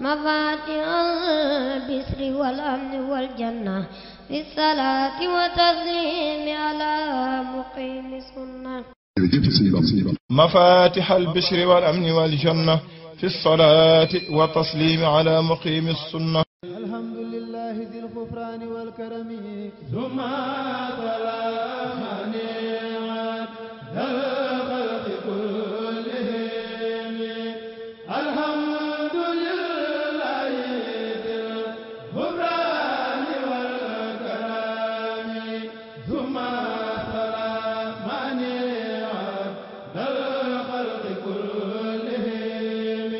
مفاتيح البشر والأمن والجنة بالصلاة وتسليم على مقيم السنة. مفاتيح البشر والأمن والجنة في الصلاة وتسليم على مقيم السنة. الحمد لله ذي الغفران والكرم ثم سلام نعمت ذا الخلق كلهم. الحمد لله ذي الغفران والكرم ثم سلام نعمت ذا الخلق كلهم.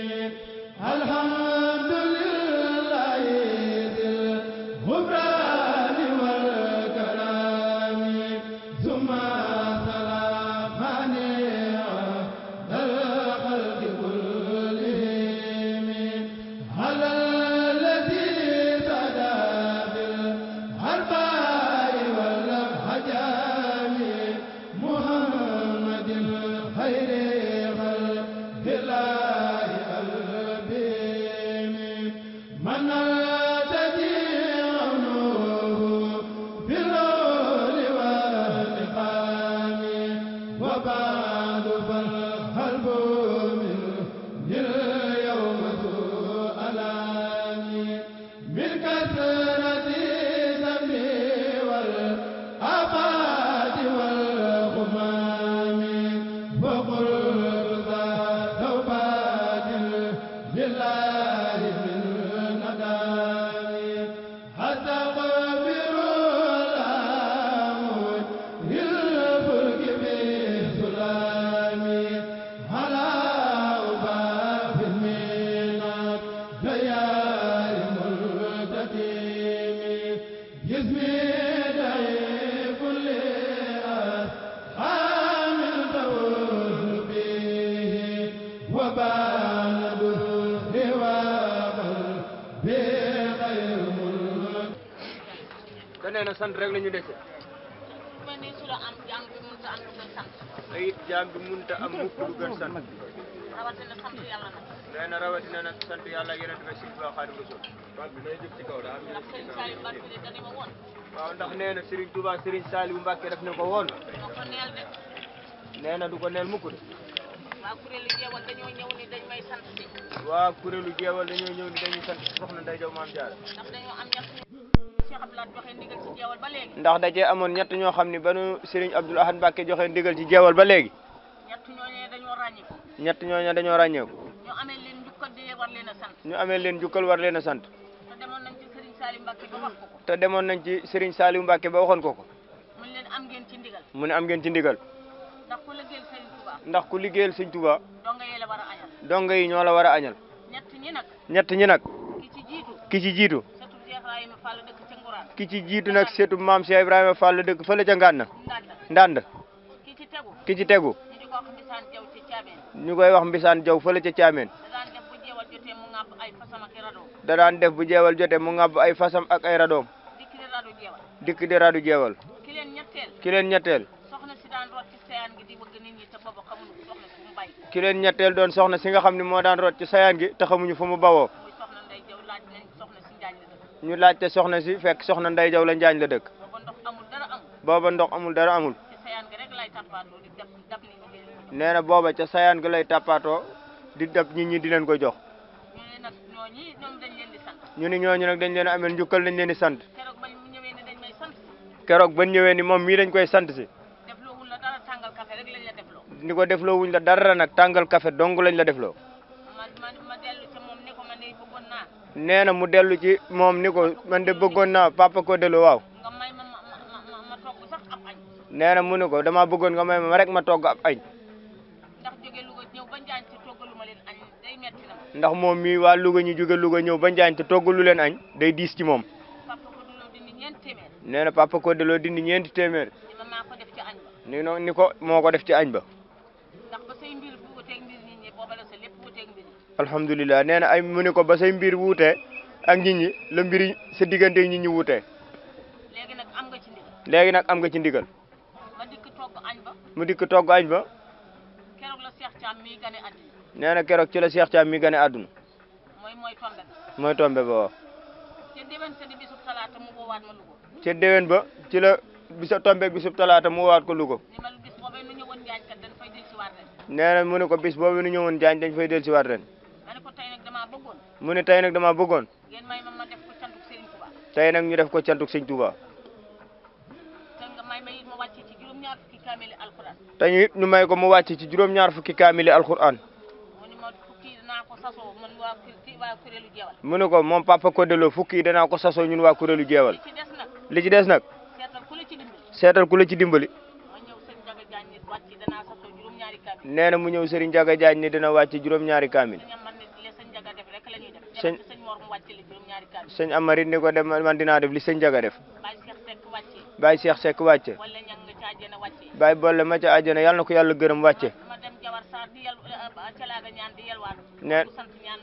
الحمد لله غفران والكرام ثم سلام على الخلق كلهم. على الذي سدا بالأرباع والأحجام محمد خير خلق الله البهم. من nee sant rek la ñu dese. ay it jaam bi mënut a am mukk lu gën sant. rawatina sant yàlla nag. nee na rawatina nag sant yàlla yeneen ba Sëriñ Tuubaa Xaadimu Rasuul. ndax Serigne Saliou Mbacke de dani ma woon. waaw ndax nee na Serigne Touba Serigne Saliou Mbacke def na ko woon. doo ko neel de. nee na du ko neel mukk de. waa kuréelu jeewal dañoo ñëw ni dañ may sant si. waa kuréelu jeewal dañoo ñëw ni dañuy sant soxna Ndeye Diaw Maam Jaara. ndax dañoo am ñett Cheikh Abdoulaye joxe ndigal ci jeewal ba léegi. ndax da cee amoon ñett ñoo xam ni ba nu Serigne Abdoul Ahad Mbacke joxe ndigal ci jeewal ba léegi. ñett ñooñee dañoo ràññiku. ñett ñooñu dañoo ràññeeku. ñu amee leen njukkal di war leen a sant. ñu amee leen jukkal war leen a sant. te demoon nañ ci Serigne Saliou Mbacke ba wax ko ko. te demoon nañ ci Serigne Saliou Mbacke ba waxoon ko ko. mu ne leen am ngeen ci ndigal. mu ne am ngeen ci ndigal. ndax ku liggéeyal Serigne Touba. ndax ku liggéeyal Serigne Touba. donga yi la war a añal. donga yi ñoo la war a añal. ñett ñi nag. ñett ñi nag. ki ci jiitu. ki ci jiitu. setu Cheikh Ibrahima Fall dëkk ca Nguraan. ki ci jiitu nag seetu maam Cheikh Ibrahima Fall dëkk fële ca Ngànna. Ndand. ki ci tegu. ki ci tegu. ñu di ko wax Mbisaan Jaw ci Caameen. ñu koy wax Mbisaan Jaw fële ca Caameen. da daan def bu jeewal jotee mu ŋàbb ay fasam ak i radoom. da daan def bu jeewal jotee mu ŋàbb ay fasam ak ay radoom. dikk di radu jeewal. dikk di radu jeewal. ki leen ñetteel. ki leen ñetteel. soxna si daan root ci sayaan gi di bëgg nit ñi te booba xamuñu soxna si mu bàyyi. ki leen ñetteel doon soxna si nga xam ne moo daan root ci sayaan gi te xamuñu fu mu bawoo. muy soxna Ndey Jaw laaj nañ soxna si Njaañ la dëkk. ñu laajte soxna si fekk soxna Ndey Jaw la Njaañ la dëkk. booba ndox amul dara amul. booba ndox amul dara amul. ci sayaan gi rek lay tappaatoo di dab nit ñi di leen ko jox. nee na booba ca sayaan gi lay tappaatoo di dab nit ñi di leen ko jox. ñu ne nag ñooñi ñoom dañ leen di sant. ñu ni ñooñu nag dañ leen a amel njukkal dañ leen di sant. keroog bañ ñëwee ne dañ may sant. keroog bañ ñëwee ni moom mii dañ koy sant si. defloowul la dara tàngal café rek lañ la defloo. ni ko defloo wuñ la dara nag tàngal café dong lañ la defloo. ma dellu ca moom ni ko man de bëggoon naa. nee na mu dellu ci moom ni ko man de bëggoon naa papa ko dellu waaw. nga may ma togg sax ab añ. nee na mu ne ko damaa bëggoon nga may ma rek ma togg ab añ. ndax jóge Louga ñëw ba Njaañ te toggalu ma leen añ day metti na ma. ndax moom mii waa Louga ñu jóge Louga ñëw ba Njaañ te toggalu leen añ day diis ci moom. papa ko duloo dindi ñeenti téeméer. nee na papa ko deloo dindi ñeenti téeméer. ni ma maa ko def ci añ ba. ni ko moo ko def ci añ ba. ndax ba say mbir bu wuteeg mbir nit ñi booba la sa lépp wuteeg mbir ñi. alhamdulilah nee na ay mu ne ko ba say mbir wuutee ak nit ñi la mbiri sa diggante nit ñi wuutee. léegi nag am nga ci ndigal. léegi nag am nga ci ndigal. ma dikk togg añ ba. mu dikk togg añ ba. keroog la Cheikh Thiam mii gane àdduna. nee na keroog ci la Cheikh Thiam mi gane àdduna. mooy mooy tombe ba waaw. ca déwén sa di bisub talaata mu woowaat ma Louga. ca déwén ba ci la bisa tombeeg bisub talaata mu woowaat ko Louga. ni ma bis boobee nu ñëwoon Njaañ kat dañ fay dellusiwaat ren. nee na mu ne ko bis boobu nu ñëwoon Njaañ dañ fay dellusiwaat ren. ma ne ko tey nag damaa bëggoon. mu ne tey nag damaa bëggoon. ngeen may ma def ko cantuk Serigne Touba. tey nag ñu def ko cantuk Sëñ Touba. te nga may ma it ma wàcce ci juróom-ñaar fukki kaamili alxuraan. te ñu it ñu may ko mu wàcc ci juróom-ñaar fukki kaamili alxuraan. mu ni ma fukki danaa ko sasoo man waa kuréelu jeewal. mu ne ko moom papa Codé Lo fukki yi danaa ko sasoo ñun waa kuréelu jeewal. li ci des nag. li ci des nag. seetal ku la ci dimbali. seetal ku la ci dimbali. ma ñëw sëñ Jaga Jaañ nit wàcc danaa sasoo juróom-ñaari kaamil. nee na mu ñëw Serigne Jaga Jaañ ni dina wàcc juróom-ñaari kaamil. sëñ Amar ne li sëñ Jaga def rek la ñuy def. sëñ sëñ Mor mu wàcce li juróom-ñaari kaamil. sëñ Amarit ni ko dem man dinaa def li sëñ Jaga def. Baye Cheikh Seck wàcce. Baye Cheikh Seck wàcce. wala ñang nga ca àjjana wàcce. Baye boole ma ca àjjana yàlla na ko yàlla gërëm wàcce. ma dem Jawar Sarr di calaaga ñaan di yelwaan. nee ku sant ñaan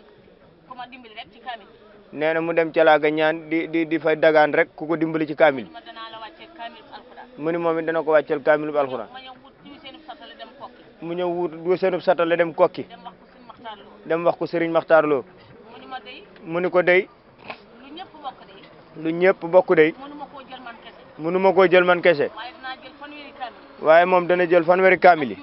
ku ma dimbali rek ci kaamil. nee na mu dem calaaga ñaan di fay dagaan rek ku ko dimbali ci kaamil. ma danaa la wàcce kaamil alxuraan. mu ni moom it dana ko wàccel kaamilu alxuraan. ma ñëw wut ñu seen satale dem kokki. mu ñëw wut du seenub satale dem kokki. dem wax ko sëñ Maxtaar Lo. dem wax ko Serigne Maxtaar Lo. mu ni ma day. mu ni ko dey. lu ñëpp bokk day. lu ñëpp bokk dey. mënuma koo jël man kese. mënuma koo jël man kese. waaye dinaa jël fanweeri kaamil. waaye moom dana jël fanweeri kaamil yi.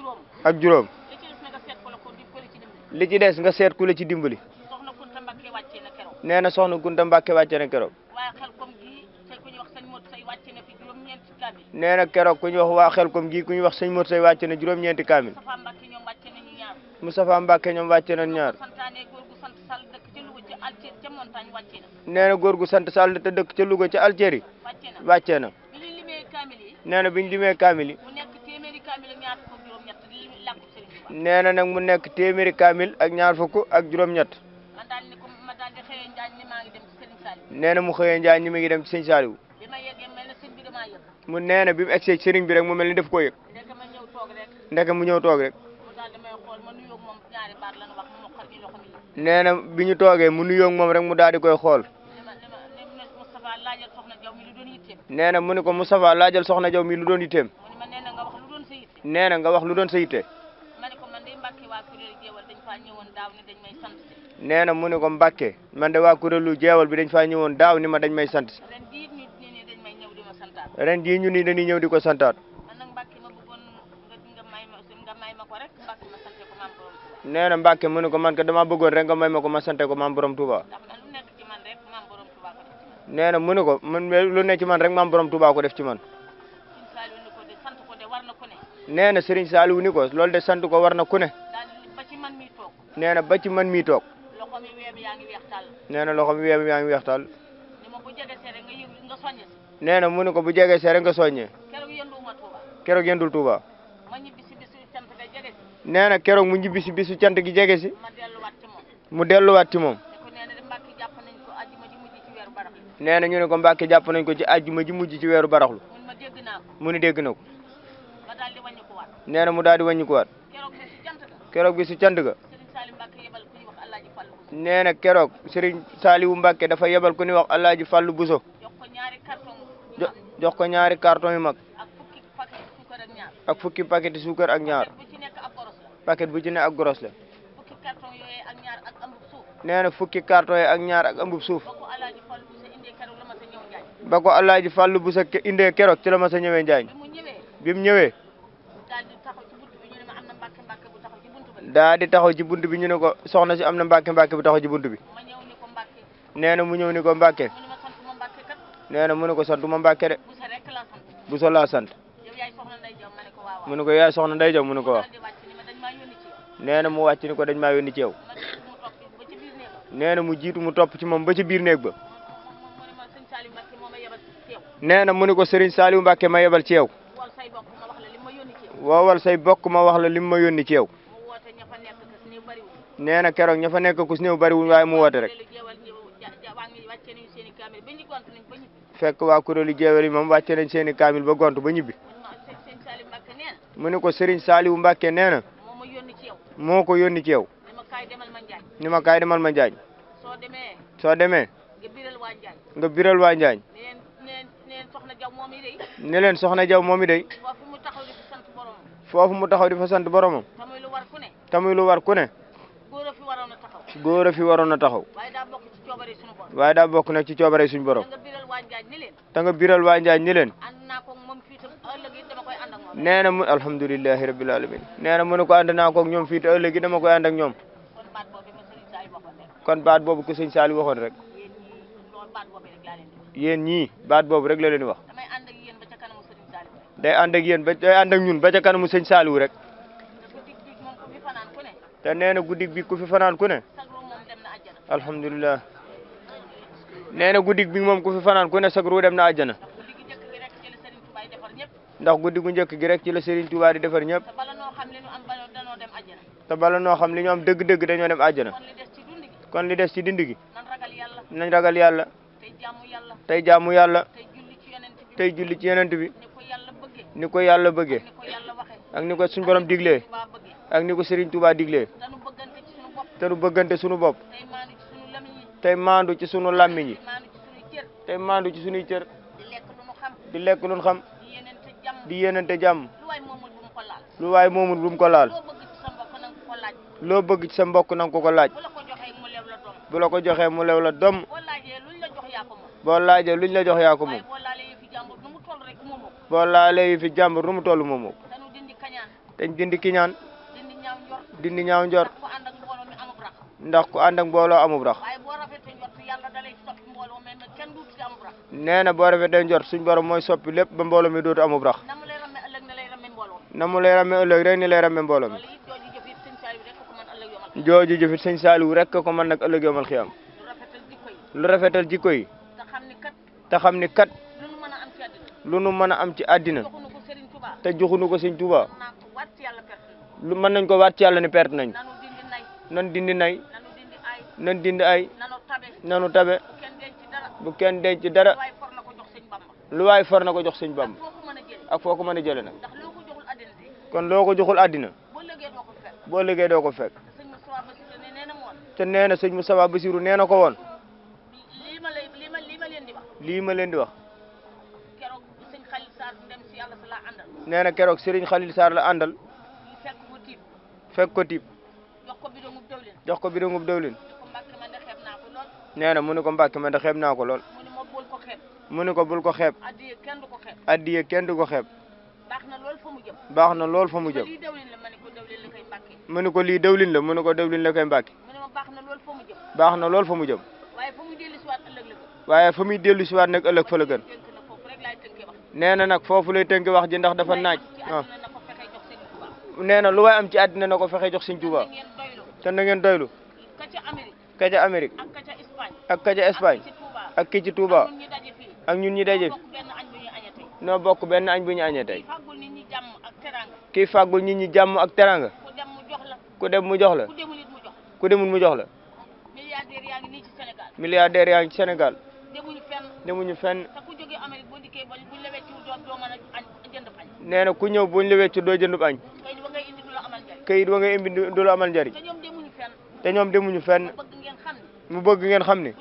ak juróom. li ci des nga seet ko la ko di ko la ci dimbali. li ci des nga seet ku la ci dimbali. soxna Kunta Mbakke wàcce na keroog. nee na soxna Kunta Mbàkke wàcce na keroog. waaye xel kom gii te ku ñu wax sëñ Modou Say wàcce na fi juróom-ñeenti kaamil. nee na keroog ku ñu wax waa xel kom gii ku ñu wax sëñ Modou Say wàcce na juróom-ñeenti kaamil. Moustapha Mbakke ñoom wàcce nañu ñaar. Moustapha Mbàkke ñoom wàcce nañ ñaar. santaane góor gu sant Sall dëkk ca Louga ca Alceri ca montagne wàcce na. nee na góor gu sant Sall te dëkk ca Louga ca Alceri wàcce na wàcce na. bi ñu limee kaamil yi. nee na bi ñu limee kaamil yi. mu nekk téeméeri kaamil ak ñaar fukk ak juróom-ñett di làkku Serigne Touba. nee na nag mu nekk téeméeri kaamil ak ñaar fukk ak juróom-ñett. ma daal di xëyee Njaañ ni maa ngi dem ci Serigne Saliou. nee na mu xëyee Njaañ ñi mi ngi dem ci sëñ Saliou. bi ma yeggee mel na sëñ bi damaa yëg. mu nee na bi mu egsee sëriñ bi rek mu mel ni daf koo yëg. ndeke ma ñëw toog rek. ndeke mu ñëw toog rek. mu daal di may xool ma nuyoo moom ñaari baat la nu wax mu mokkal ci loxo mi. nee na bi ñu toogee mu nuyoo moom rek mu daal di koy xool. Moustapha laajal soxna Jaw mi lu doon yitteem. nee na mu ne ko Moustapha laajal soxna Jaw mi lu doon yitteem. mu ne ma nee na nga wax lu doon sa yitte. nee na nga wax lu doon sa yitte. ma ne ko man de Mbàkke waa kuréelu jeewal dañ faa ñëwoon daaw ne dañ may sant si. nee na mu ne ko Mbàkke man de waa kuréelu jeewal bi dañ faa ñëwoon daaw ni ma dañ may sant. ren jii ñu ne dañ may ñëw di ma santaat. ren jii ñu ni dañuy ñëw di ko santaat. man nag Mbàkke ma bëggoon nga may ma ko rek Mbàkke ma sante ko maam borom Touba. nee na Mbàkke mu ne ko man ka dama bëggoon rek nga may ma ko ma sante ko maam borom Touba. ndax man lu nekk ci man rek maam borom Touba ko def ci man. nee na mu ne ko man lu ne ci man rek maam borom Touba ko def ci man. Sëñ Saliou ni ko de sant ko de war na ku ne. nee na Serigne Saliou ni ko loolu de sant ko war na ku ne. daal ba ci man mi toog. nee na ba ci man mii toog. loxo mi weem yaa ngi weex tàll. nee na loxo mi yaa ngi weex taal. ni ma bu jege see rek nga yëg nga soññe si. nee na mu ne ko bu jegee see rek nga soññee. keroog yënduwuma Touba. keroog yendul Touba. ma ñibbi si bisu cant ga jege si. nee na keroog mu ñibbi si bisu cant gi jege si. ma delluwaat ci moom. mu delluwaat ci moom. ne ko nee na de Mbàkke jàpp nañ ko àjjuma ji mujj ci weeru baraxlu. nee na ñu ne ko Mbàkke jàpp nañ ko ci àjjuma ji mujj ci weeru baraxlu. mun ma dégg naa ko. mu ni dégg na ko. ma daal di wàññi ko waat. nee na mu daal di wàññi ko waat. keroog bisu cant ga. keroog bisu cant ga. Serigne Salim Mbàkke yebal ku ñuy wax Alaaji Fallu Buso. nee na keroog Serigne Saliou Mbàkke dafa yebal ku ñuy wax Alaaji Fallu Buso. jox ko ñaari carton. jox ko ñaari carton yu mag. ak fukki paquet suukar ak ñaar. ak fukki paquet suukar ak ñaar. bu ci nekk ab goros la. paquet bu ci ne ak goros la. fukki carton yooyee ak ñaar ak ambub suuf. nee na fukki carton yi ak ñaar ak ambub suuf. ba ko Alaaji Fallu Buso indee keroog la ma sa ñëw Njaañ. ba ko Alaaji Fallu Buso indee keroog ci la ma sa ñëwee Njaañ. bi mu ñëwee. bi mu ñëwee. daal di taxaw ci buntu bi ñu ne ma am na Mbàkke Mbàkke bu taxaw ci buntu ba. daa di taxaw ci buntu bi ñu ne ko soxna si am na Mbàkke Mbàkke bu taxaw ci buntu bi. ma ñëw ni ko Mbàkke. nee na mu ñëw ni ko Mbàkke. mu ne ma sant ma Mbàkke kat. nee na mu ne ko santuma Mbàkke de. Buso rek laa sant. Buso laa sant. yow yaay soxna Ndey Jaw ma ne ko waaw waaw. mu ne ko yaay soxna Ndey Jaw mu ne ko waaw. daal di wàcc ni ma dañ maa yónni ci yow. nee na mu wàcc ni ko dañ maa yónni ci yow. ma dégg mu topp ba ci biir néeg ba. nee na mu jiitu mu topp ci moom ba ci biir néeg ba. mu ne ma sëñ Salim Mbàkke moo ma yebal ci yow. nee na mu ne ko Serigne Saliou Mbàkke ma yebal ci yow. wal say bokk ma wax la li ma yónni ci yow. woowal say bokk ma wax la lim ma yónni ci yow. mu woote ña fa nekk kës néew bariwul. nee na keroog ña fa nekk ku si néew bariwul waaye mu woote rek. léegi jeewal ñëw waa ngi wàcce nañu seen i kaamil ba ñu gont nañ ba ñibbi. fekk waa kuréelu jeewal yi moom wàcce nañ seen i kaamil ba gont ba ñibbi. sëñ Salim Mbàkke nee na. mu ne ko Serigne Saliou Mbàkke nee na. moo ma yónni ci yow. moo ko yónni ci yow. ni ma kaay demal ma Njaañ. ni ma kaay demal ma Njaañ. soo demee. soo demee. nga biral waa Njaañ. nga biral waa Njaañ. neen soxna Jaw moom yi day. ne leen soxna Jaw moom i day. foofu mu taxaw di fa sant boromam. foofu mu taxaw di fa sant boromam. tamuy lu war ku ne. tamuy lu war ku ne. góor a fi waroon a taxaw. góor a fi waroon a taxaw. waaye daa bokk ci coobare suñu borom. waaye daa bokk nag ci coobare suñu borom. da nga biral waa Njaañ ni leen. da nga biral waa Njaañ ni leen. ànd naa ko moom fii tam ëllëg it dama koy ànd ak moom. nee na mu alhamdulilahi rabbil alamin nee na mu ne ko ànd naa ko ak ñoom fii te ëllëg dama koy ànd ak ñoom. kon baat boobu ko sëñ Saliou waxoon rek. yéen ñii baat boobu rek la leen wax. damay ànd ak yéen ba ca kanamu sëriñ Saliou. day ànd ak yéen ba day ànd ak ñun ba ca kanamu sëñ Saliou rek. te nee na guddig bi ku fi fanaan ku ne. alhamdulilah. nee na guddig bi moom ku fi fanaan ku ne sag ru dem na àjjana. ndax guddi gu njëkk gi rek ci la Serigne Touba di defar ñëpp. te bala noo xam li ñu am dëgg-dëgg dañoo dem àjjana. kon li des ci dindi gi. nañ ragal yàlla. tey jaamu yàlla. tey julli ci yonent bi. ni ko yàlla bëggee. ak ni ko suñu borom diglee. ak ni ko Serigne Touba diglee. te nu bëggante suñu bopp. tey maandu ci sunu làmmiñ yi. tey maandu ci sunuy cër. di lekk lu nu xam. di yéenante jàmm. lu waay moomul bu mu ko laal. loo bëgg ci sa mbokk nanga ko ko laaj. bu la ko joxee mu lew la dom. boo laajee luñ la jox yaa ko moom. boo laalee yi fi jàmbur nu mu toll moomoo. te dindi kiñaan. dindi ñaaw njort. ndax ku ànd ak mbooloo amub rax. nee na boo rafetee njort suñ borom mooy soppi lépp ba mbooloo mi dootu amub rax. na mu lay ramme ëllëg rek ni lay ramme mbooloo mi. jooju jëfit sëñ Saliou rek ko man nag ëllëg yawmal xiyaam. lu rafetal jikko yi. te xam ni kat. lu nu mën a am ci àddina. te joxunu ko sëñ Touba. lu mën nañ ko waat ci yàlla ni perte nañ. nan dindi nay. nan dindi ay. nanu tabe. bu kenn denc dara. lu waay for na ko jox sëñ Bamba. ak foo ko mën a jële nag. kon loo ko joxul àddina. boo liggéey doo ko fekk. te nee na sëñ Moustapha Bassirou nee na ko woon. lii ma leen di wax. nee na keroog Serigne Khalil Sarr la àndal. fekk ko tiib. jox ko bidongub dawlin. nee na mu ne ko Mbàkke man de xeeb naa ko lool. mu ne ko bul ko xeeb. addiye kenn du ko xeeb. baax na lool fa mu jëm. mu ne ko lii dawlin la mu ne ko dawlin la koy Mbàkke. baax na lool fa mu jëm. waaye fa muy dellu si waat nag ëllëg fa la gën. nee na nag foofu lay tënk wax ji ndax dafa naaj. nee na lu waay am ci àddina na ko fexe jox Sëñ Tuuba. te na ngeen doylu. ka ca Amérique. ak ka ca Espagne. ak ki ci Touba. ak ñun ñi daje fi. noo bokk benn añ bu ñu añee tey. kii fàggul nit ñi jàmm ak teranga. ku dem mu jox la. ku demul mu jox la. milliardaire yaa ngi ci Sénégal. demuñu fenn. nee na ku ñëw buñ la weccu doo jëndub añ. kayit wa ngay indi du la amal njariñ. te ñoom demuñu fenn. mu bëgg ngeen xam ne.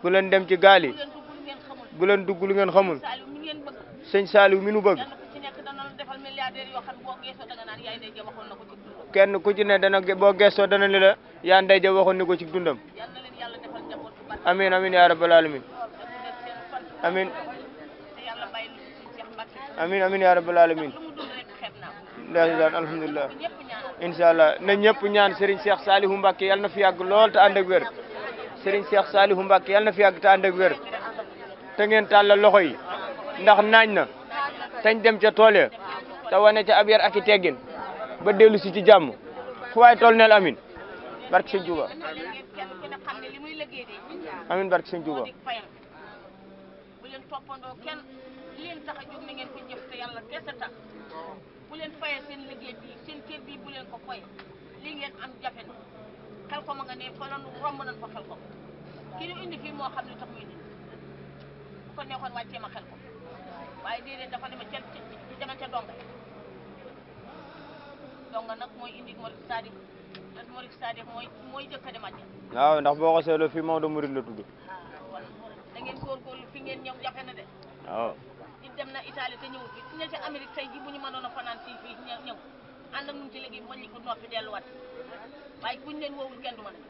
bu leen dem ci gaal yi. bu leen dugg lu ngeen xamul. sëñ Saliou mi nu bëgg. kenn ku ci ne dana boo gestoo dana ni la yaa ndey ja waxoon ni ko ci dundam. amin amin ya rabbal alamin. amin amin amin ya rabbal alamin. ndeysaan alhamdulilah. incha allah na ñëpp ñaan Serigne Cheikh Saliou Mbacké yàlla na fi yàgg lool te ànd ak wér. Serigne Cheikh Saliou Mbacké yàlla na fi yàgg te ànd ak wér. te ngeen tàllal loxo yi ndax naaj na tañ dem ca tool ya te wane ca ab yar ak i teggin ba dellu si ci jàmm fu waay toll neel amin barke Sëñ Tuuba. amin barke Sëñ Tuuba. bu leen fayee seen liggéey bi seen kër bi bu leen ko fayee li ngeen am jafe na xel ko ma nga ne fa loolu romb nañ fa xel ko ki ñu indi fii moo xam ne tax muy indi bu ko neexoon wàccee ma xel ko waaye déedéet dafa dema ca donga nag mooy indi Mouride Sadikh mooy jëkk a dem àjjana. waaw ndax boo ko seetloo fii Maodo Mouride la tudd. kon da ngeen góorgóorlu fi ngeen ñëw jafe na de. waaw. dem na Italie te ñëwul fi ne ca Amérique tey ji bu ñu mënoon a fanaan fii ñëw ànd ak ñun ci léegi wàññi ko noppi delluwaat waaye buñ leen woowul kenn du mën a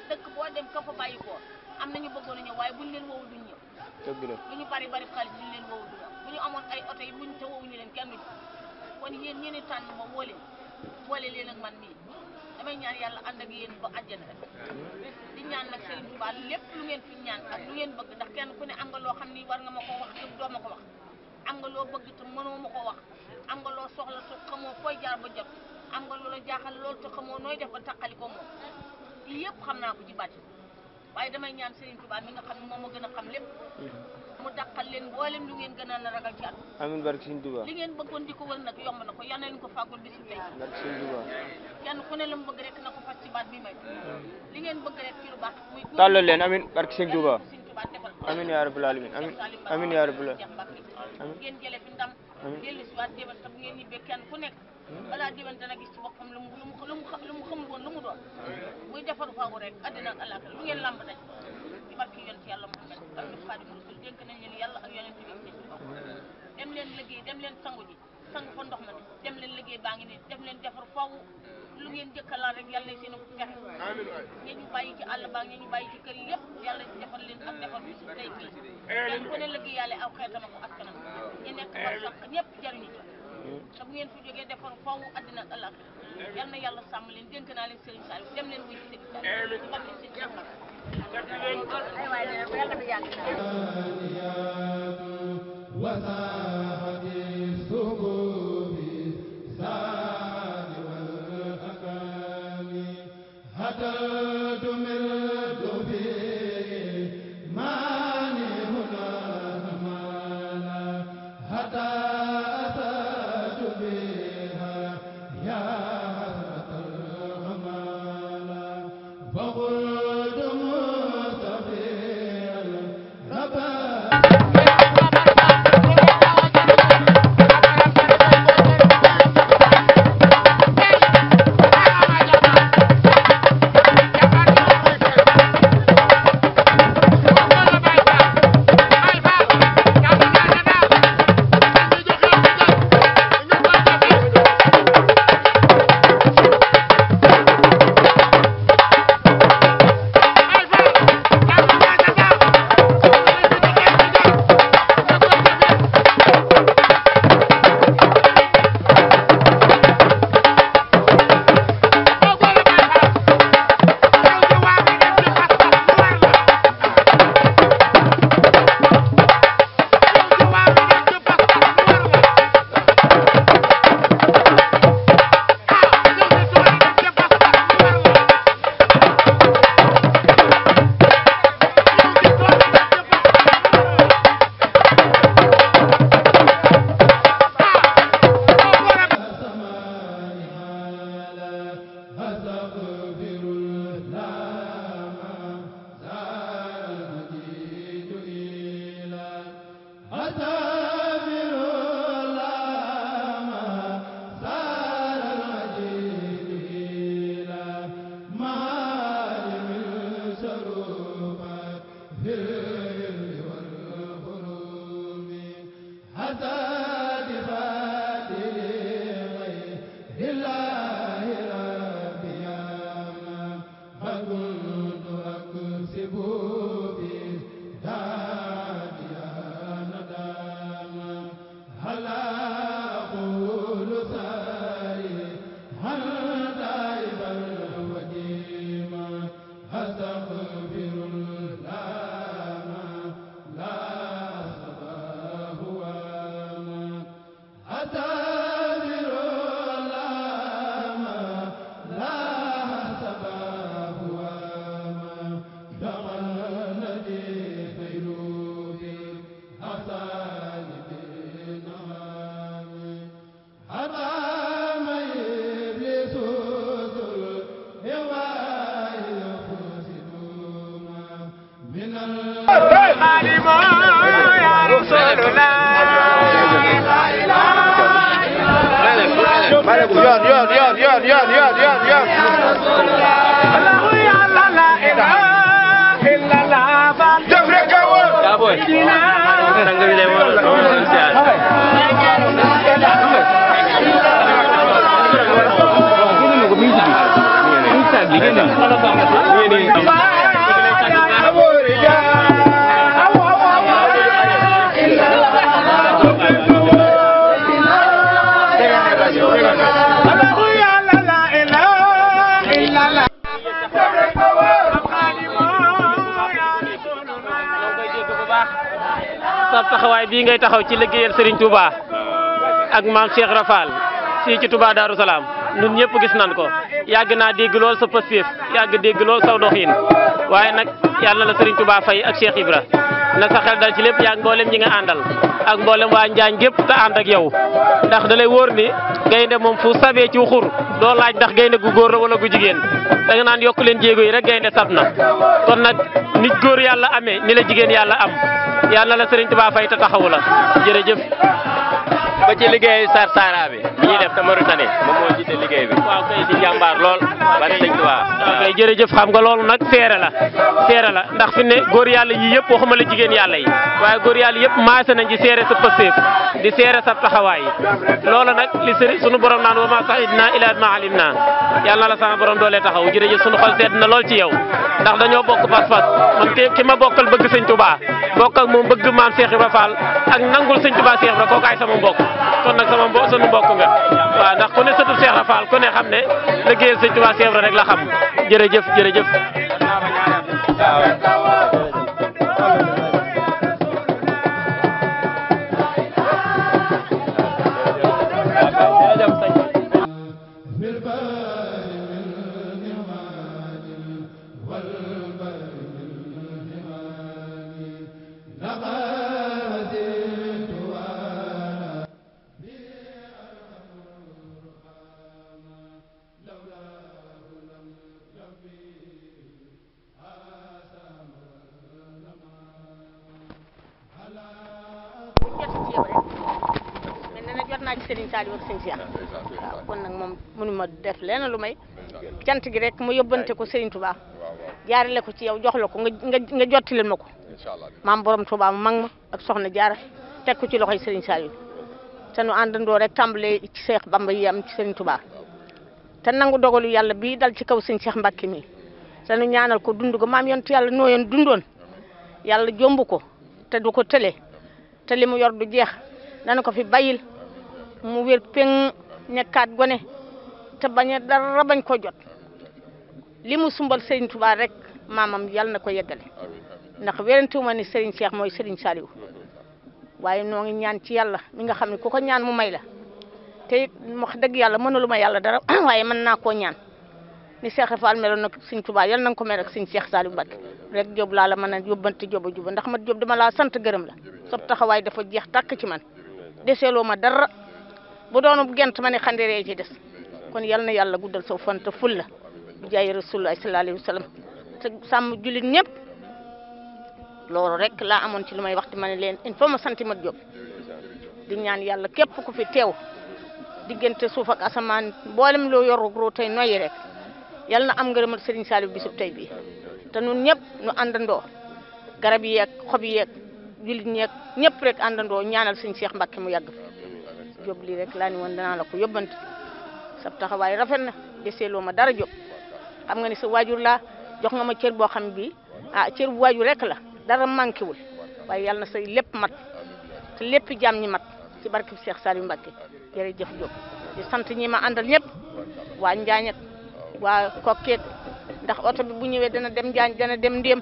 dëkk boo dem ka fa bàyyi ko am nañu bëggoon a ñëw waaye buñ leen woowul duñ ñëw dëgg la bu ñu bari bari xaalis buñ leen woowul duñ ñëw bu ñu amoon ay oto yi buñ te woowuñu leen kenn duñ kon yéen ñeeni tànn ma woo leen boole leen ak man mii damay ñaan yàlla ànd ak yéen ba àjjana rek di ñaan nag Serigne Touba lépp lu ngeen fi ñaan ak lu ngeen bëgg ndax kenn ku ne am nga loo xam ni war nga ma ko wax te doo ma ko wax am nga loo bëgg te mënoo ma ko wax am nga loo soxla te xamoo fooy jaar ba jot am nga loola jaaxal loolu te xamoo nooy def ba taqali ko moom lii yëpp xam naa ko ci bàcc waaye damay ñaan Serigne Touba mi nga xam ne moom ma gën a xam lépp mu dàqal leen mboolem lu ngeen gën a ragal ci àdduna amiin barke Serigne Touba li ngeen bëggoon di ko wër nag yomb na ko yal na leen ko fàggul bisu tey barke Serigne Touba kenn ku ne la mu bëgg rek na ko fas ci baat bi may li ngeen bëgg rek ci lu baax muy tàllal leen amiin barke Serigne Touba Serigne Touba defal amiin yaa rabbal alamin amiin yaa rabbal amiin ngeen jële fi ndam dellu si waat déwén te bu ngeen ñibbee kenn ku nekk balaa déwén dana gis ci boppam lu mu xamul woon lu mu doon muy defaru faagu rek àddina ak àllaaxira lu ngeen lamb daj ci barki yonent yàlla Muhammad ak ñu Xaadimu Rasuul dénk nañ leen yàlla ak yonent bi dem leen liggéey dem leen sangu ji sangu fa ndox ma ne dem leen liggéey baa ngi ne dem leen defar faaw lu ngeen jëkkalaan rek yàlla seen a fexe ñi ñu bàyyi ci àll baa ñi ñu bàyyi ci kër yi yëpp yàlla defal leen ak defar bi su tey bii kenn ku ne liggéey yàlla aw xeetam ak askanam ñu nekk par sax ñëpp jariñu ci te bu ngeen fi jógee defar faaw àddina ak àllaaxira yal na yàlla sàmm leen dénk naa leen Serigne Saliou dem leen wuy ci Serigne Saliou ci barke Serigne sa taxawaay bii ngay taxaw ci liggéeyal Serigne Touba ak maam Cheikh Rafal fii ci Touba Darou Salaam ñun ñëpp gis nañ ko yàgg naa dégg lool sa pëstéef yàgg dégg lool saw doxiin waaye nag yàlla na la Serigne Touba fay ak Cheikh Ibra na sa xel dal ci lépp yaag mboolem ñi nga àndal ak mboolem waa Njaañ gépp te ànd ak yow ndax da lay wóor ni gaynde moom fu sabee ci xur doo laaj ndax gaynde gu góor la wala gu jigéen da nga naan yokk leen jéego yi rek gaynde sab na kon nag nit góor yàlla amee ni la jigéen yàlla am yàlla na la Serigne Touba fay te taxawu la jërëjëf. ba ci liggéeyu Sarsara bi bi ñuy def te Mauritanie moom moo jiite liggéey bi. waaw kay di jàmbaar lool. bari sëñ Tuubaa. waaw kay jërëjëf xam nga loolu nag seere la ndax fi ne góor yàlla yi yëpp waxuma la jigéen yàlla yi waaye góor yàlla yëpp maase nañ ci seere sa pësteef di seere sa taxawaay loolu nag li sëriñ sunu borom naan wa ma sahidna ila ma alimna yàlla na la sama borom doolee taxaw jërëjëf sunu xol sedd na lool ci yow ndax dañoo bokk pas-pas man ki ma bokkal bëgg sëñ Tuubaa bokk ak moom bëgg maam Cheikh Ibra Fall ak nangul sëñ Tuubaa Cheikh Ibra kooku ay sama mbokk kon nag sunu mbokk nga waaw ndax ku ne sëtub Cheikh Ibra Fall ku ne xam ne liggéeyal sëñ Tuubaa Cheikh Ibra rek la xam jërëjëf Serigne Saliou ak Serigne Cheikh waaw kon nag moom mënuma def lenn lu may cant gi rek mu yóbbante ko Serigne Touba jaarale ko ci yow jox la ko nga jottilil ma ko maam borom Touba mu mag ma ak soxna Jaara teg ko ci loxoy Serigne Saliou te nu àndandoo rek tàmbalee ci Cheikh Bamba yi am ci Serigne Touba te nangu dogalu yàlla bii dal ci kaw Serigne Cheikh Mbacké mi te nu ñaanal ko dund ko maam yontu yàlla nooyoon dundoon yàlla jomb ko te du ko tële te li mu yor du jeex dana ko fi bayil mu wér peng nekkaat gone te bañ dara bañ ko jot li mu sumbal Serigne Touba rek maamam yàlla na ko yeggale ndax wérantuwuma ni Serigne Cheikh mooy Serigne Saliou waaye noo ngi ñaan ci yàlla mi nga xam ne ku ko ñaan mu may la te it wax dëgg yàlla mënulu ma yàlla dara waaye mën naa koo ñaan ni Cheikh Fall meloon nag Serigne Touba yàlla na nga ko mel ak Serigne Cheikh Saliou Mbacké rek Jóob laa la mën a yóbbante juba ndax ma Jóob dama laa sant gërëm la sob taxawaay dafa jeex tàkk ci man deseeloo ma dara bu doonu gent ma ne xandiree ci des kon yal na yàlla guddal saw fan te ful la bu jaay rasulullah sallallahu alayhi wa sallam te sàmm jullit ñëpp loolu rek laa amoon ci lu may waxti ma ne leen il faut ma sant Mat Jóob di ñaan yàlla képp ku fi teew diggante suuf ak asamaan mboolem loo yor ru tey noyyi rek yal na am ngërëmal Serigne Saliou bisub tey bii te nun ñëpp nu àndandoo garab yi yeeg xob yi yeeg jullit ñeeg ñëpp rek àndandoo ñaanal Serigne Cheikh Mbacké mu yàgg Jóob lii rek laa ni woon danaa la ko yóbbante sa taxawaay rafet na deseeloo ma dara Jóob xam nga ni sa waajur laa jox nga ma cër boo xam bi cër bu waajur rek la dara manqué wul waaye yàlla na say lépp mat te lépp jaam ñi mat ci barke Cheikh Saliou Mbacké jërëjëf Jóob di sant ñi ma àndal ñëpp waa Njaañ ak waa Kokkeek ndax oto bi bu ñëwee dana dem Njaañ dana dem Ndéem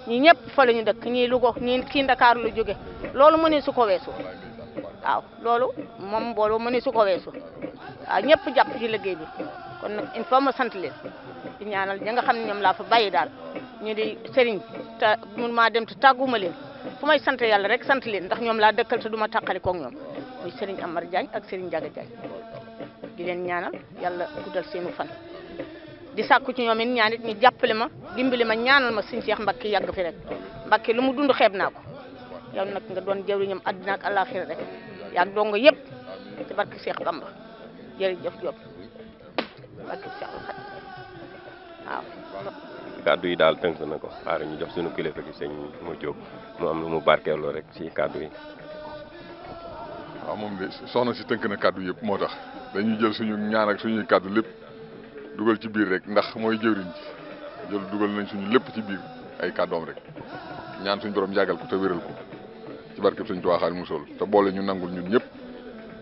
ñi ñëpp fa la ñu dëkk ñii Louga ñii kii Ndakaaru lu jóge loolu mu ne su ko weesu waaw loolu moom mbooloo mu ne su ko weesu waaw ñëpp jàpp ci liggéey bi kon nag il faut ma sant leen di ñaanal ña nga xam ne ñoom laa fa bàyyi daal ñu di sëriñ te mun maa dem te tàgguma leen fu may sant yàlla rek sant leen ndax ñoom laa dëkkal te du ma tàqali koog ñoom muy sëriñ Amar Diagne ak sëriñ Ndiaga Diagne di leen ñaanal yàlla guddal seenu fan di sàkku ci ñoom it ñaan it ñu jàppale ma dimbali ma ñaanal ma sëriñ Cheikh Mbacké yàgg fi rek Mbacké lu mu dund xeeb naa ko yow nag nga doon jëwriñam àddina ak àllaaxira rek yaag dong yëpp ci barke Cheikh Bamba jërëjëf Jóob barke Cheikh waaw kàddu yi daal tënk na ko xaaral ñu jox suñu kilifa gi sëñ mu Jóob mu am lu mu barkeeloo rek ci kàddu yi. waaw moom de soxna si tënk na kàddu yëpp moo tax dañuy jël suñu ñaan ak suñuy kàddu lépp dugal ci biir rek ndax mooy jëwriñ ci jël dugal nañ suñu lépp ci biir ay kàddoom rek ñaan suñu borom yàggal ko te wéral ko ci barkeb Sëñ Tuubaa Xaadimu Rasuul te boole ñu nangul ñun ñëpp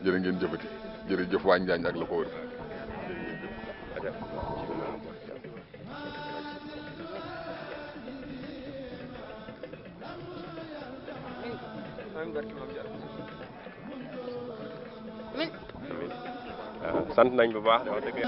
jërë ngeen jëfati jërëjëf waa Njaañ ak la ko wër. sant nañ bu baax wax dëgg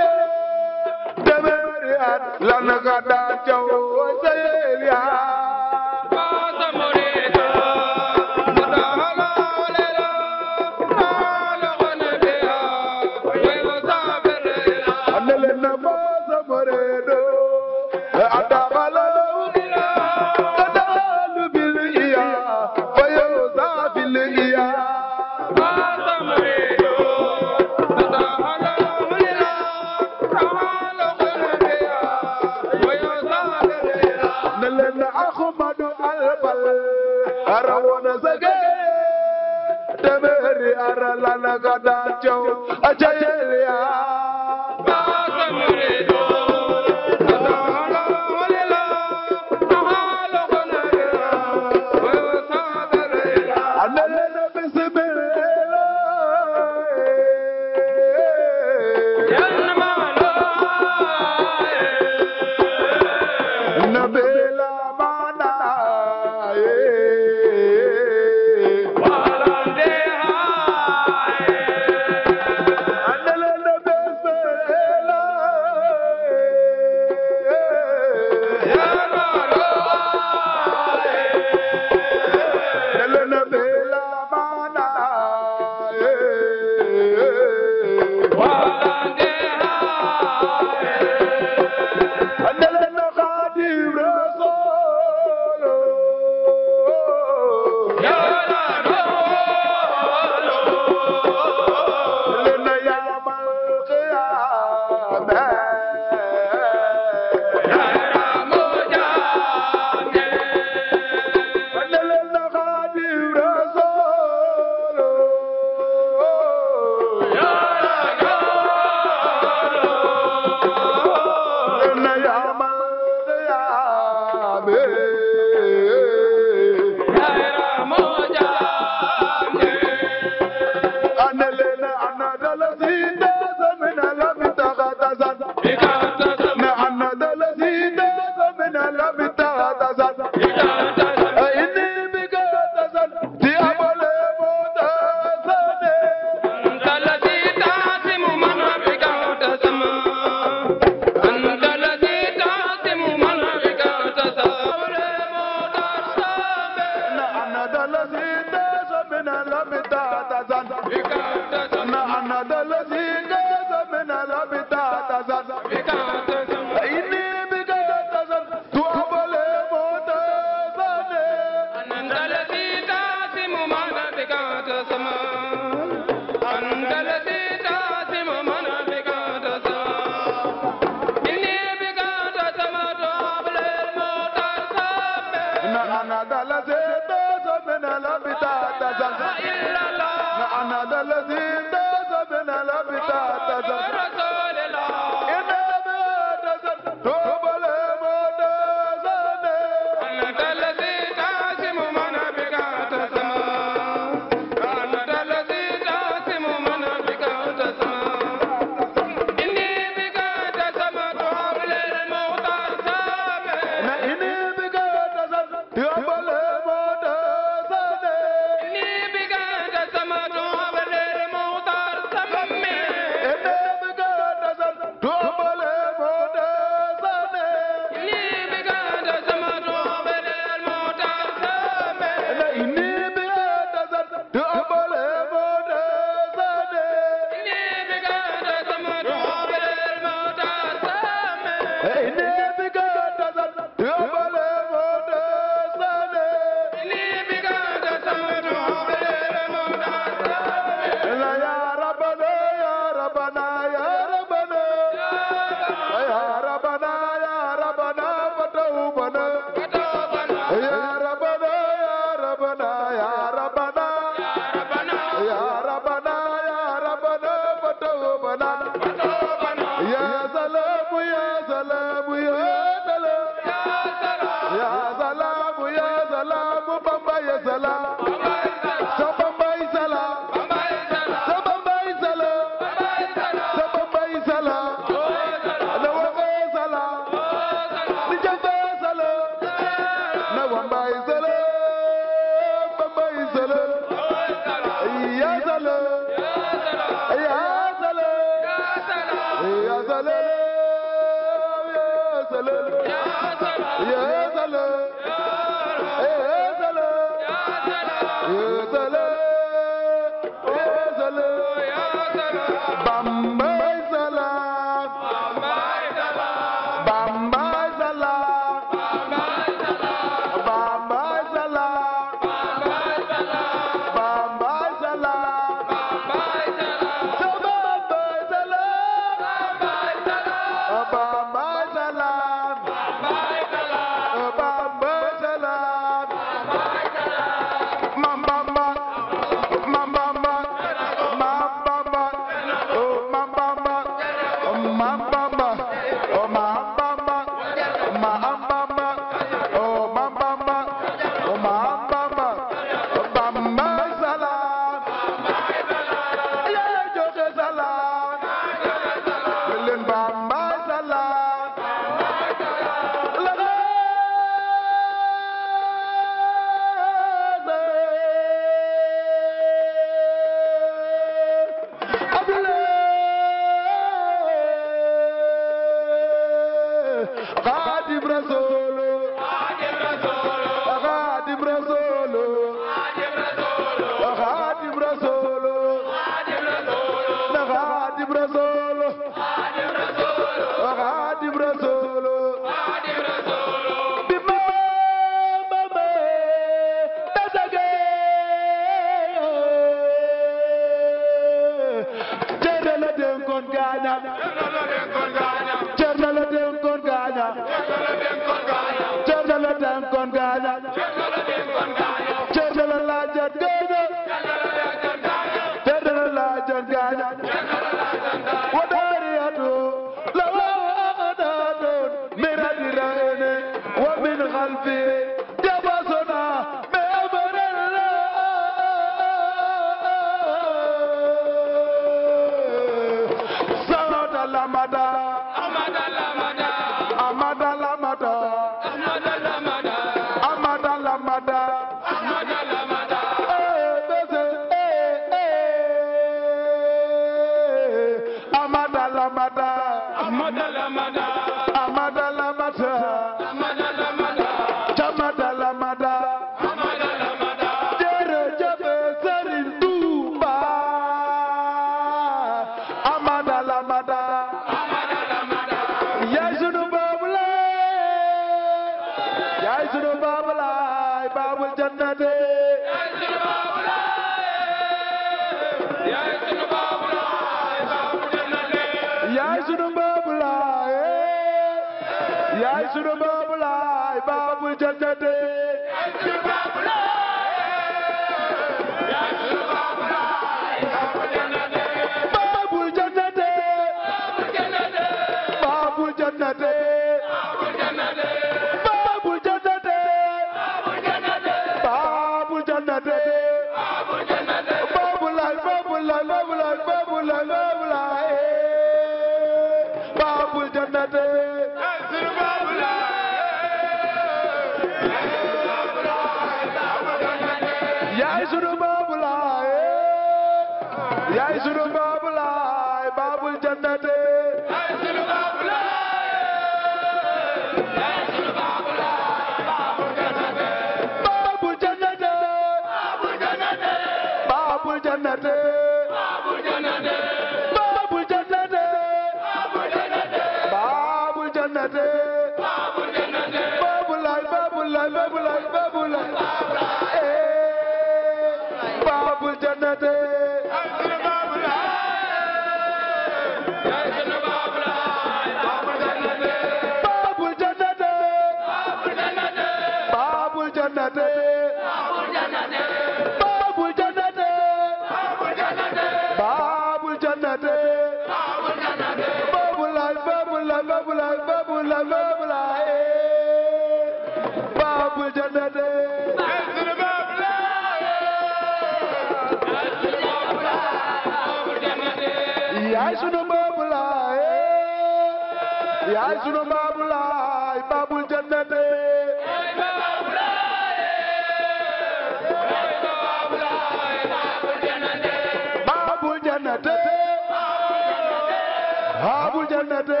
babul jannate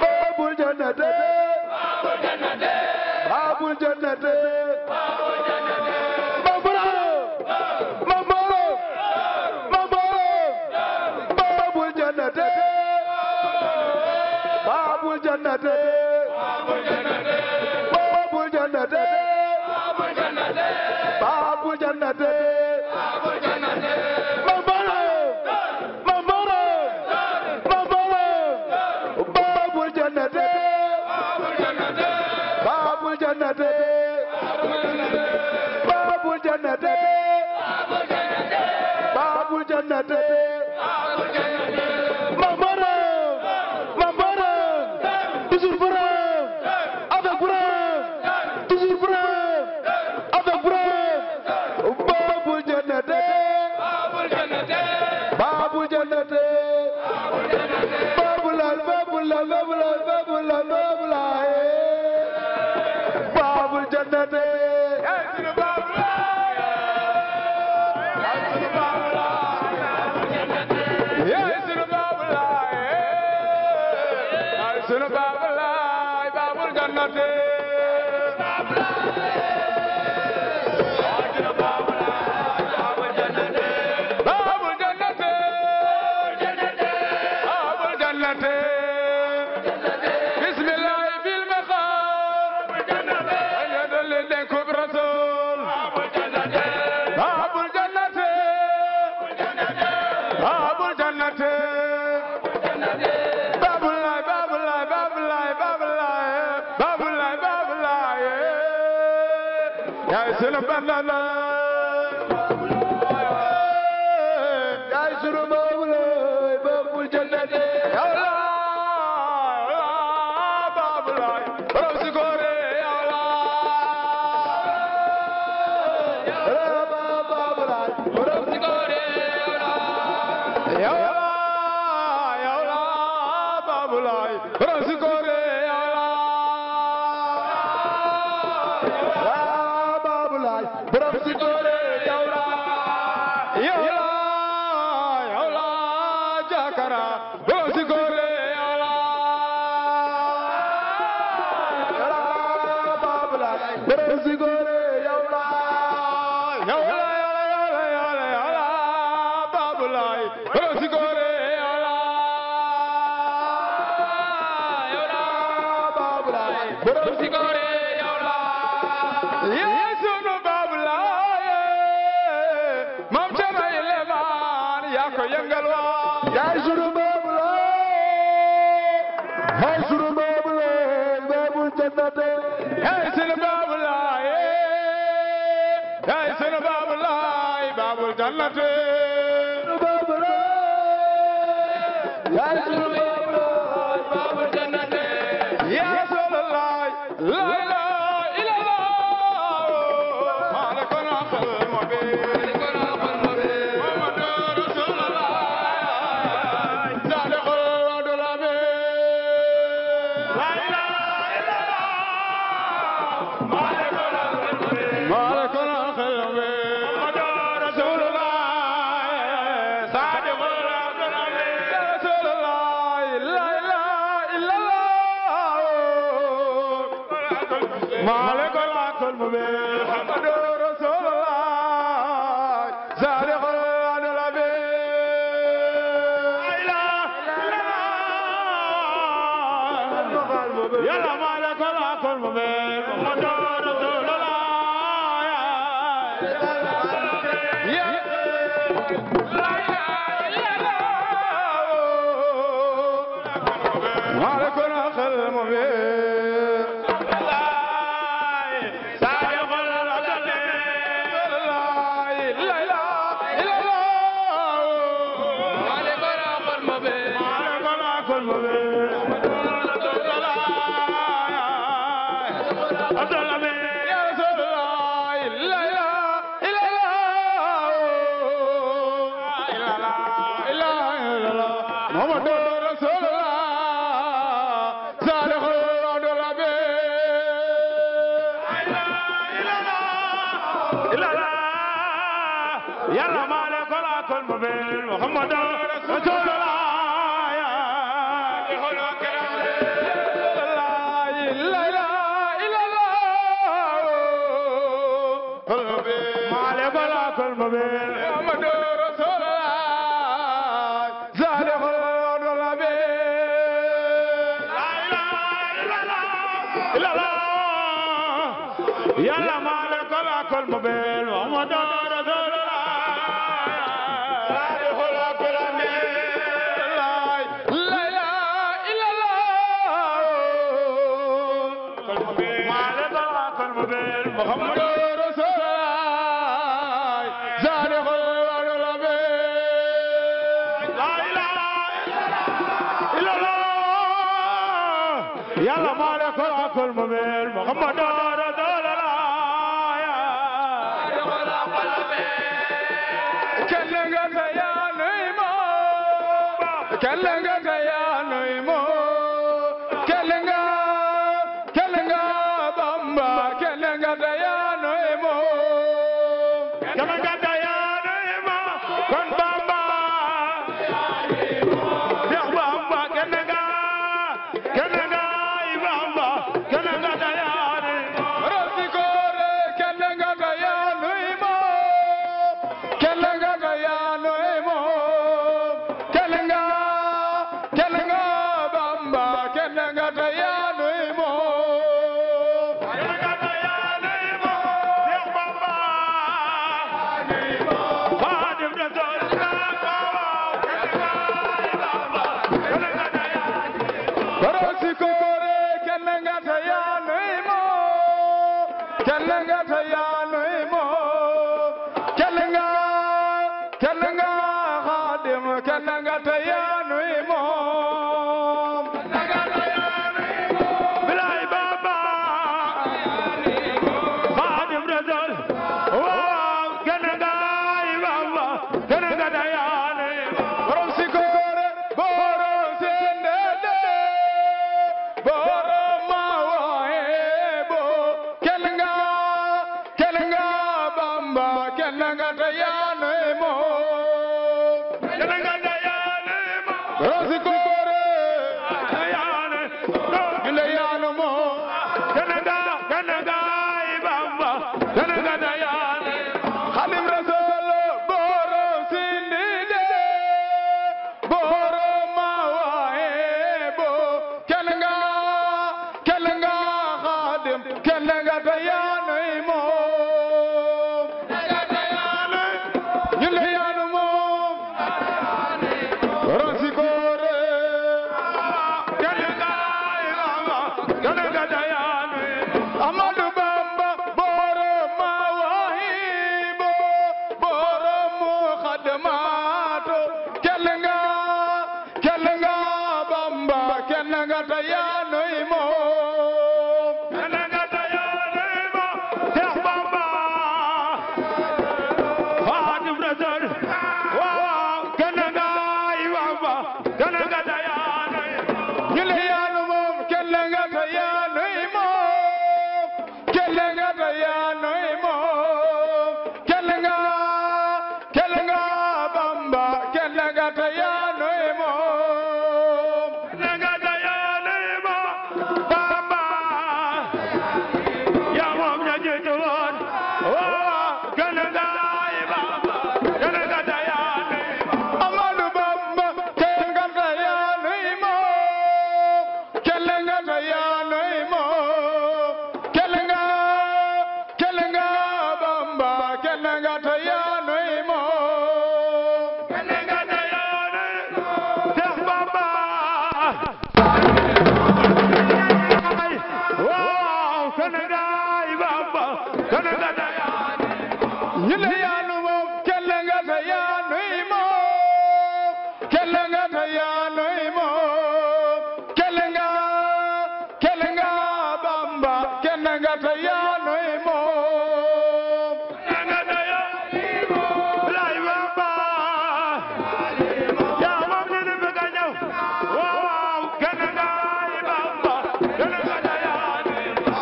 babul jannate babul jannate babul jannate babul jannate babul jannate babul jannate babul jannate babul jannate babul jannate babul jannate toujours brave avec brave toujours brave avec brave babul jannate babul jannate babulay babulay babulay babulay babulay babul jannate sunu babulay babul jannate babul jannate babul jannate bismillah bil maqam ya dalil dekub rasul babul jannate babul jannate babul jannate sunu bandana yaay sunu babulay babul jannate yàlla babulay borom si góore yàlla babulay borom si góore yàlla babulay borom si góore borom si góore yawla yawla jakara borom si góore yawla borom si góore yawla yawla babulay borom si góore yawla babulay borom si góore yawla yaay sunu babulay babul jannate yaay sunu babulay babul jannate yaay sunu babulay babul jannate ya rasulullah la ilaha illallah malakul aqal mubin يلا ما لك ولا كل مبين محمد رسول الله إلا الله يلا مالك الأكل مبين محمد رسول الله صالح الأكل لا إله إلا الله مالك الأكل مبين محمد رسول الله صالح الأكل لا إله إلا الله يلا مالك الأكل مبين محمد رسول الله كلنغا يا نيمو كلنغا يا نيمو كلنغا بامبا كلنغا يا نيمو كلنغا يا نيمو كون بامبا يا بامبا كلنغا بامبا كلنغا يا نيمو رسيكور كلنغا يا نيمو كلنغا يا نيمو كلنغا بامبا كلنغا يا نيمو كلنغا يا نيمو يا بامبا خادم رسول رسيكور كلنغا يا نيمو كلنغا يا نيمو كلنغا خادم كلنغا يا نيمو بلاي بابا خادم رسول كلنغا بابا كلنغا يا نيمو رسيكور بورو سندد بورو ماويبو كلنغا بامبا كلنغا يا نيمو كلنغا يا نيمو رسيكور يا نيمو كلنغا بامبا كلنغا يا نيمو خادم رسول بورو سندد بورو ماويبو كلنغا خادم كلنغا يا نيمو رسيكور كلنغا يا نيمو أحمد بامبا بورو مواهبو بورو مخدماتو كلنغا بامبا كلنغا يا نيمو كلنغا يا نيمو يا بامبا خادم رسول كلنغا بامبا كلنغا يا نيمو يليانو موم كلنغا يا نيمو كلنغا يا نيمو كلنغا بامبا كلنغا يا نيمو كلنغا يا نيمو بامبا يا موم نجيتون كلنغا بامبا كلنغا يا نيمو أمادو بامبا كلنغا يا نيمو كلنغا يا نيمو كلنغا بامبا كلنغا يا نيمو كلنغا يا نيمو شيخ بامبا واو كلنغا بامبا كلنغا يا نيمو يليانو موم كلنغا يا نيمو كلنغا يا نيمو كلنغا بامبا كلنغا يا نيمو كلنغا يا نيمو بلاي بامبا يا موم ني بغا ñew waaw كلنغا بامبا كلنغا يا نيمو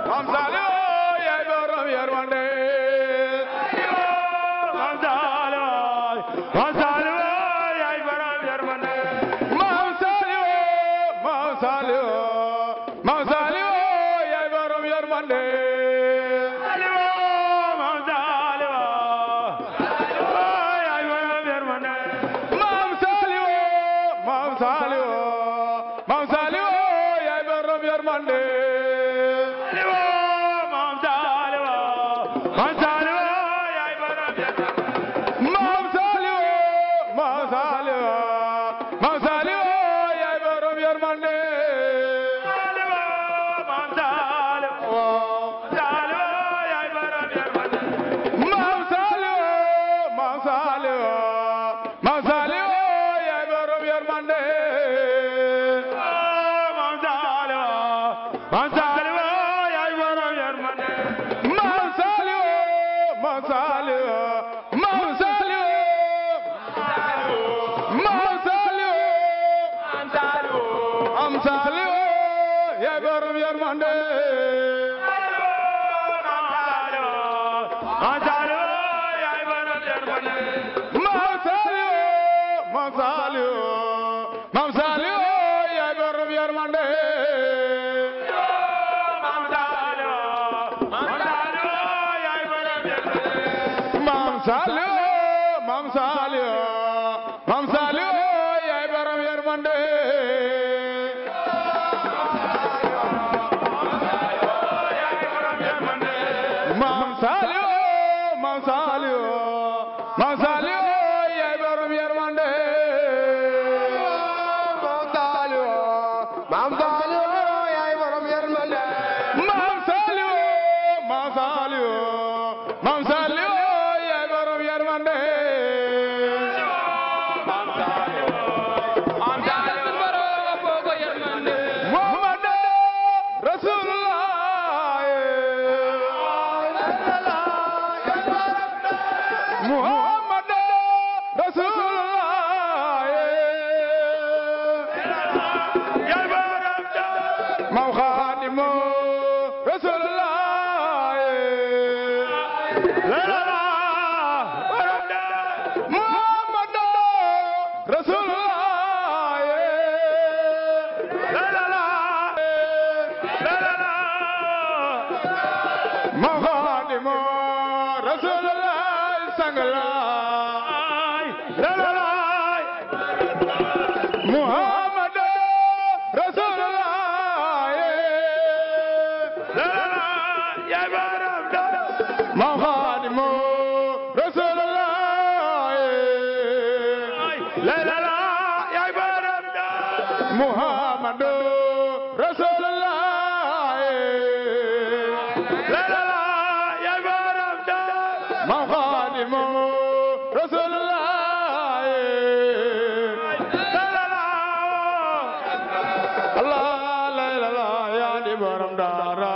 mam saliwo ya borom yermande mam saliwo ya borom yermande mam saliwo ya borom yermande mam saliwo ya borom yermande Maam Saliou yaay borom yërmande Maam Saliou yaay borom yërmande Maam Saliou yaay borom yërmande Maam Saliou yaay borom yërmande Maam Saliou Maam Saliou yaay borom yërmande Maam Saliou yaay borom yërmande Maam Saliou yaay borom yërmande Maam Saliou yaay borom yërmande Maam Saliou yaay borom yërmande Maam Saliou yaay borom yërmande Maam Saliou yaay borom yërmande Muhammad Rasulullah Muhammad Rasulullah yaay borom Maam Xaadimu Rasulullah Muhammad Rasulullah Maam Xaadimu Rasulullah sangala Muhammad Rasulullah yaay borom Maam Xaadimu Rasulullah yaay borom Muhammad Rasulullah yaay borom Maam Xaadimu Rasulullah Allah la ilaha yaa di borom daara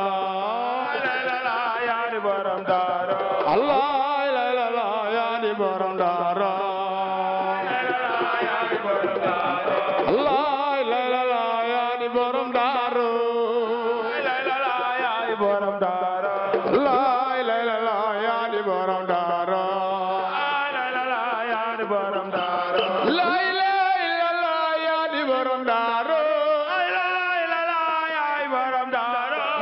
yaa di borom daara Allah la ilaha yaa di borom daara Allah la ilaha yaa di borom daara yaa di borom daara Allah la ilaha yaa di borom daara yaa di borom daara la ilaha illallah yaa di borom daara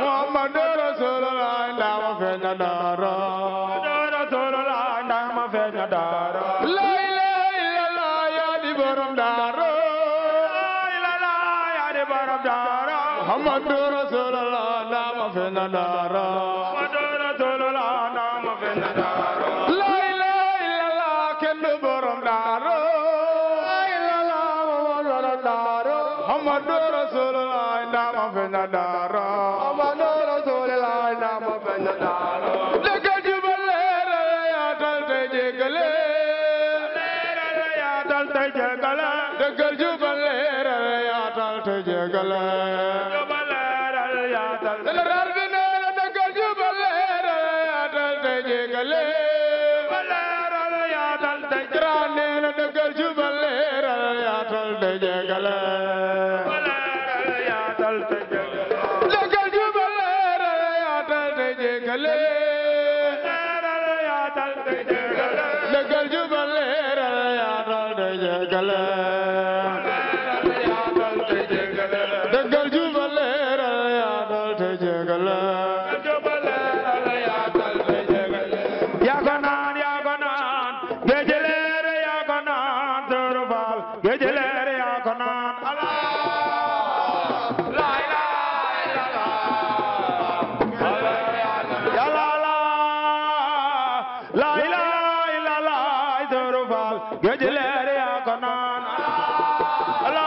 Muhammad Rasulullah ndama feeña daara ndama feeña daara la ilaha illallah yaa di borom daara yaa di borom daara Muhammad Rasulullah ndama feeña daara ndama feeña daara la ilaha illallah kenn borom daara Muhammad Rasulullah ndama feeña daara dëggal jubal leeral yaatal tey jéggale dëggal jubal leeral yaatal tey jéggale général bi nee na dëggal jubal leeral yaatal tey jéggale grand nee na dëggal jubal leeral yaatal tey jéggale dëggal jubal leeral yaatal tey jéggale dëggal jubal leeral yaatal tey jéggale dëggal jubal leeral yaatal tey jéggale yaa ko naan géej leer yaa ko naan Sëru Faal géej leer yaa ko naan géej leer yaa ko kanaan la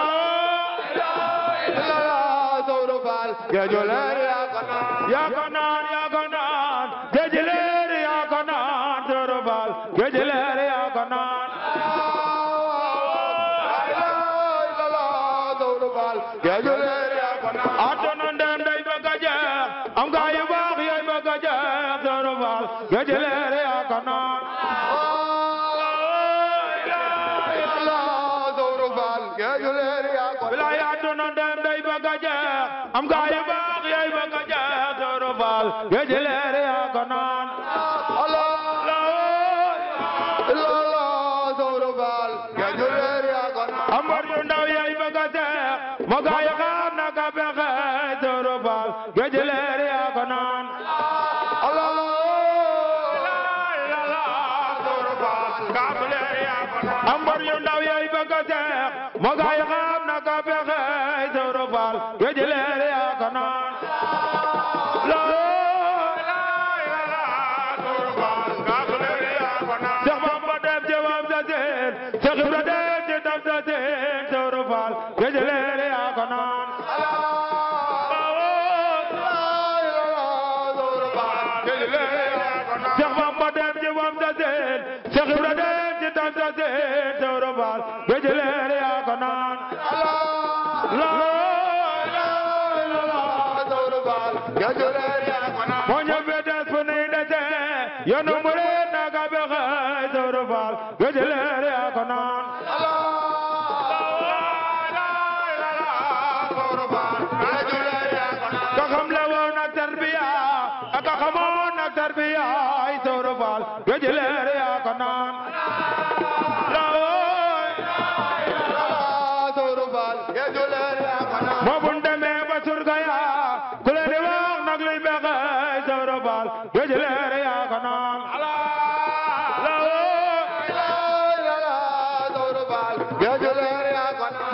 Sawru Faal géeju leer yaa kanaan yaa kanaan yaa kanaan géeju leer yaa kanaan Sawru Faal géeju leer yaa kanaan Sawru Faal géeju leer yaa kanaan àdduna ndem day bëgg a jeex am gaa yu baax yooy bëgg a jeex Sawru Faal géeju leer yaa kanaan bilaay àdduna ndem day bëgg a jeex am gaa yu baax yooy bëgg a jeex Sawru Faal géeju leer yaa kanaan Sawru Faal géeju leer yaa kanaan ambar yu ndaw yooy bëgg a seex ma gaa yu xam na ka pexe Sawru Faal géeju leer yaa kanaan ambar yu ndaw yooy bëgg a seex ma gaa yu xam na ka pexe Sawru Faal géeju leer yaa kanaan Seex Bamba dem ci wam sa seen Seex Ibra dem ci tam sa seen Sawru Faal géeju leer yaa kanaan Seex Bamba dem ci wam sa seen Seex Ibra dem ci tam sa seen Sawru Faal géeju leer yaa kanaan moo ñëwee des fu nuy dese yoonu murid naka bexe Sawru Faal géeju leer yaa kanaan ka xam le woon ak tarbiya ak a xamoon ak tarbiya ay Sawru Faal géeju leer yaa kanaan moo bun demee ba surga yaa ku leen di wax nag luy bexe Sawru Faal géeju leer yaa kanaan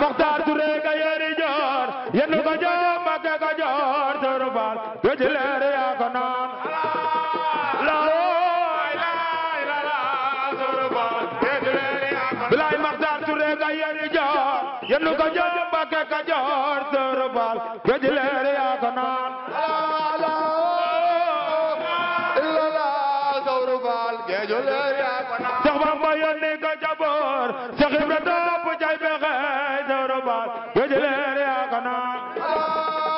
Moxtaar Ture ka yeri joor yenn ko joor Mbakke ka joor Sawru Faal géeju leer yaa kanaan bilaay Moxtaar Ture ka yeri joor yenn ko joor Mbakke ka joor Sawru Faal géeju leer yaa kanaan Seex Bamba yónni ko jaboor Seex Ibra topp cay pexe Sawru Faal géeju leer yaa kanaan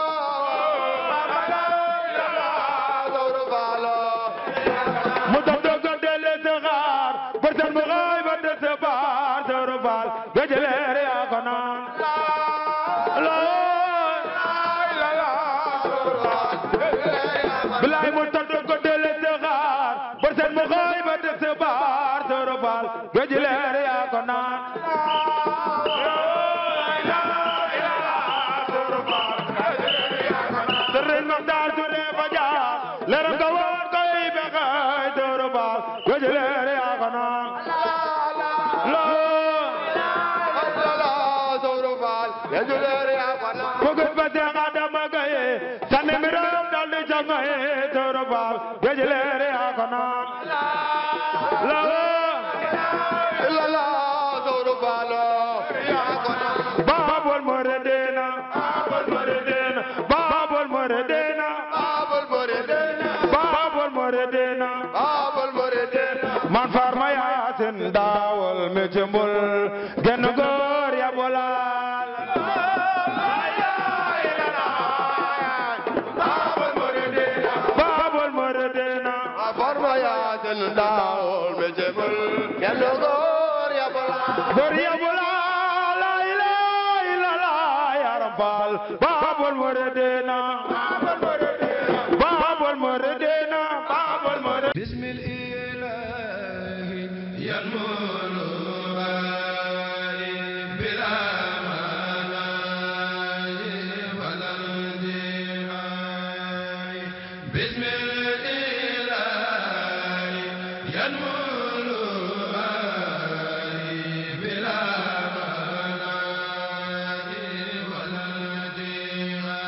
mu tax doog dele saxaar person bu xaay ba des baar Sawru Faal géeju leer yaa kanaan bilaay mu tax doog dele saxaar person bu xaay ba des baar Sawru Faal géeju leer yaa kanaan Sëriñ Moxtaar Ture fa jaar leeram nga woon koy bexe Sawru Faal géeju leer yaa kanaan ku gis ba Seex Adama Gaye sànni mbiram dal di jangoye Sawru Faal géeju leer yaa kanaan Baabul Muridina Baabul Muridina Baabul Muridina Baabul Muridina man farma Yaasin daawul mi ci mbul genn góor ya bolaal Baabul Muridina farma Yaasin daawul mi ci mbul genn góor ya bolaal la ilaha illallah ya rabbal Baabul Muridina Baabul Muridina Baabul Muridina bismil ilahi yalmulu bila manai walandihai bismil ilahi yalmulu bila manai walandihai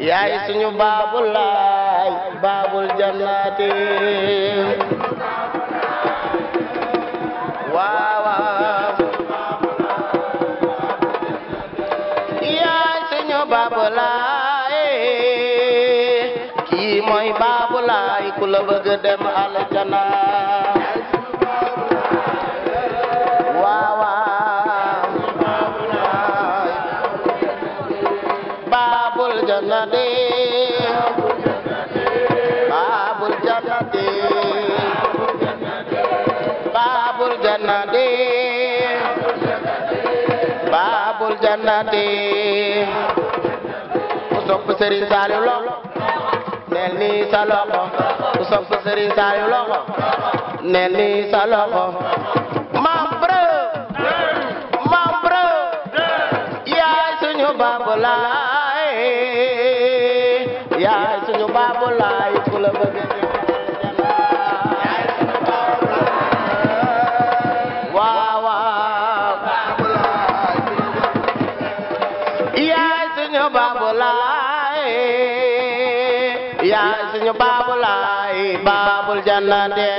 yaay suñu baabul laay baabul jannaati waaw waaw yaay suñu baabul laay kii mooy baabul laay ku la bëgg dem aljana waaw waaw baabul jannati baabul jannati baabul jannati baabul jannati ku sopp Serigne Saliou loxo neel ni sa loxo ku sopp Serigne Saliou loxo neel ni sa loxo membre yaay suñu baabul laay yaay suñu baabul laay ku la bëgg waaw waaw yaay suñu baabul laay yaay suñu baabul laay baabul jannate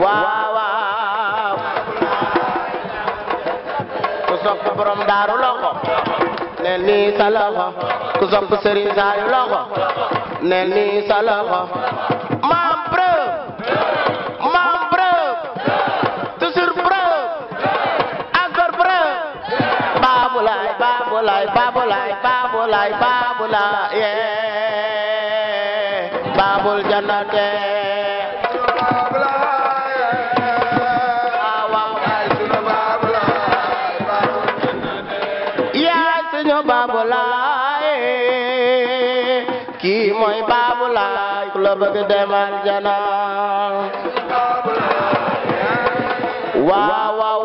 waaw waaw ku sopp borom daaru loxo neel ni sa loxo ku sopp Serigne Saliou loxo neel ni sa loxo membre toujours preuve encore preuve baabul laay baabul laay baabul laay baabul laay baabul laay baabul jannate baabul laay kii mooy baabul laay ku la bëgg dem aljana waaw waaw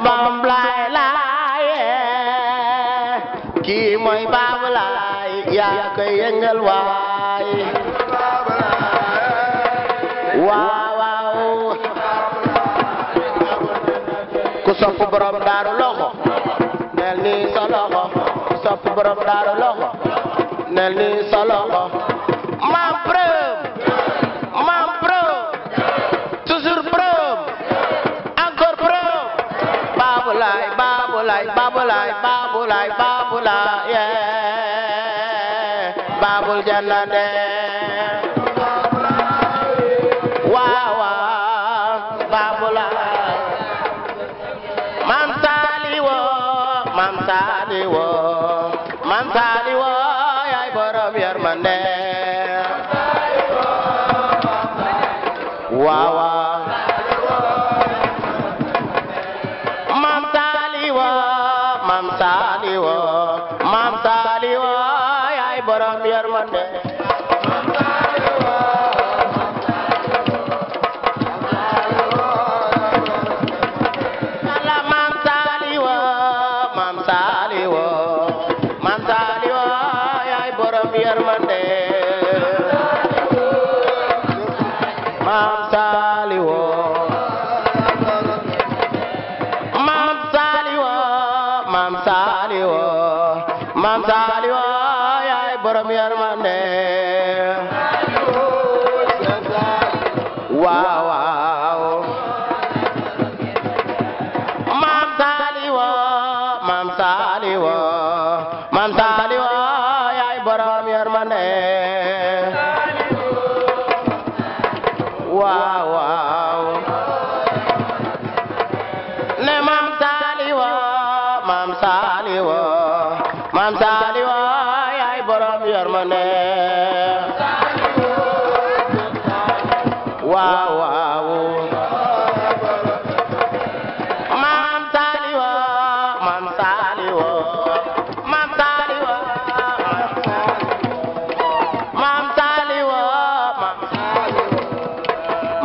maam laay laay kii mooy baabul laay yaa koy yëngal waay waaw waaw ku sopp borom daaru loxo neel ni sa loxo ku sopp borom daaru loxo neel ni sa loxo membre toujours preuve encore preuve baabul laay baabul laay baabul laay baabul laay baabul laay baabul jannate waaw waaw baabul laay Mam Saliou yaay borom yërmande waaw waaw Mam Saliou yaay borom yërmande Mam Saliou yaay borom yërmande waaw waaw Mam Saliou yaay borom yërmande waaw waaw ne Mam Saliou yaay borom yërmande waaw waaw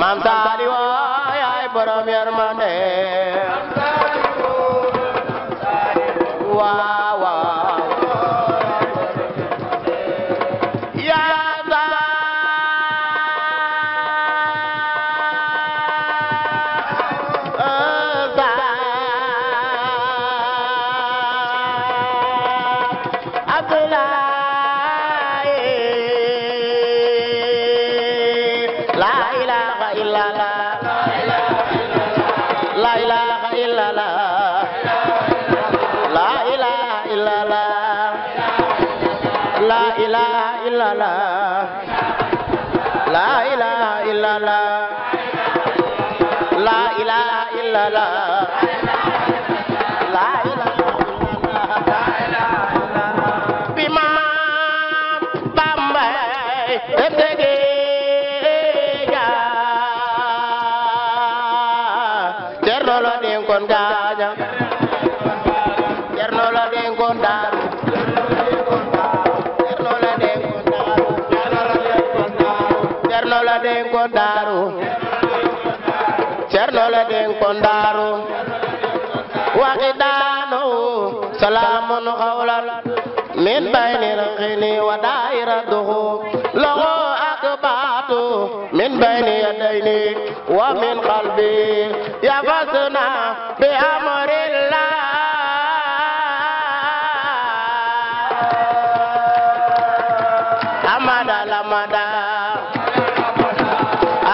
Mam Saliou yaay borom yërmande waaw waaw la ilaha illallah la ilaha illallah la ilaha illallah la ilaha illallah la ilaha illallah la ilaha illallah la ilaha illallah bi Maam Bamba tege ja Cerno la dénkoon gaaña Cerno la dénkoon daaru Cerno la dénkoon daaru Cerno la dénkoon daaru Cerno la dénkoon daaru waxi daanu salaamun xawlan min baynil xini wa daa'iratuhu lahu akbaatu min bayni yadayni wa min qalbi yafasna bi amrillah amada lamada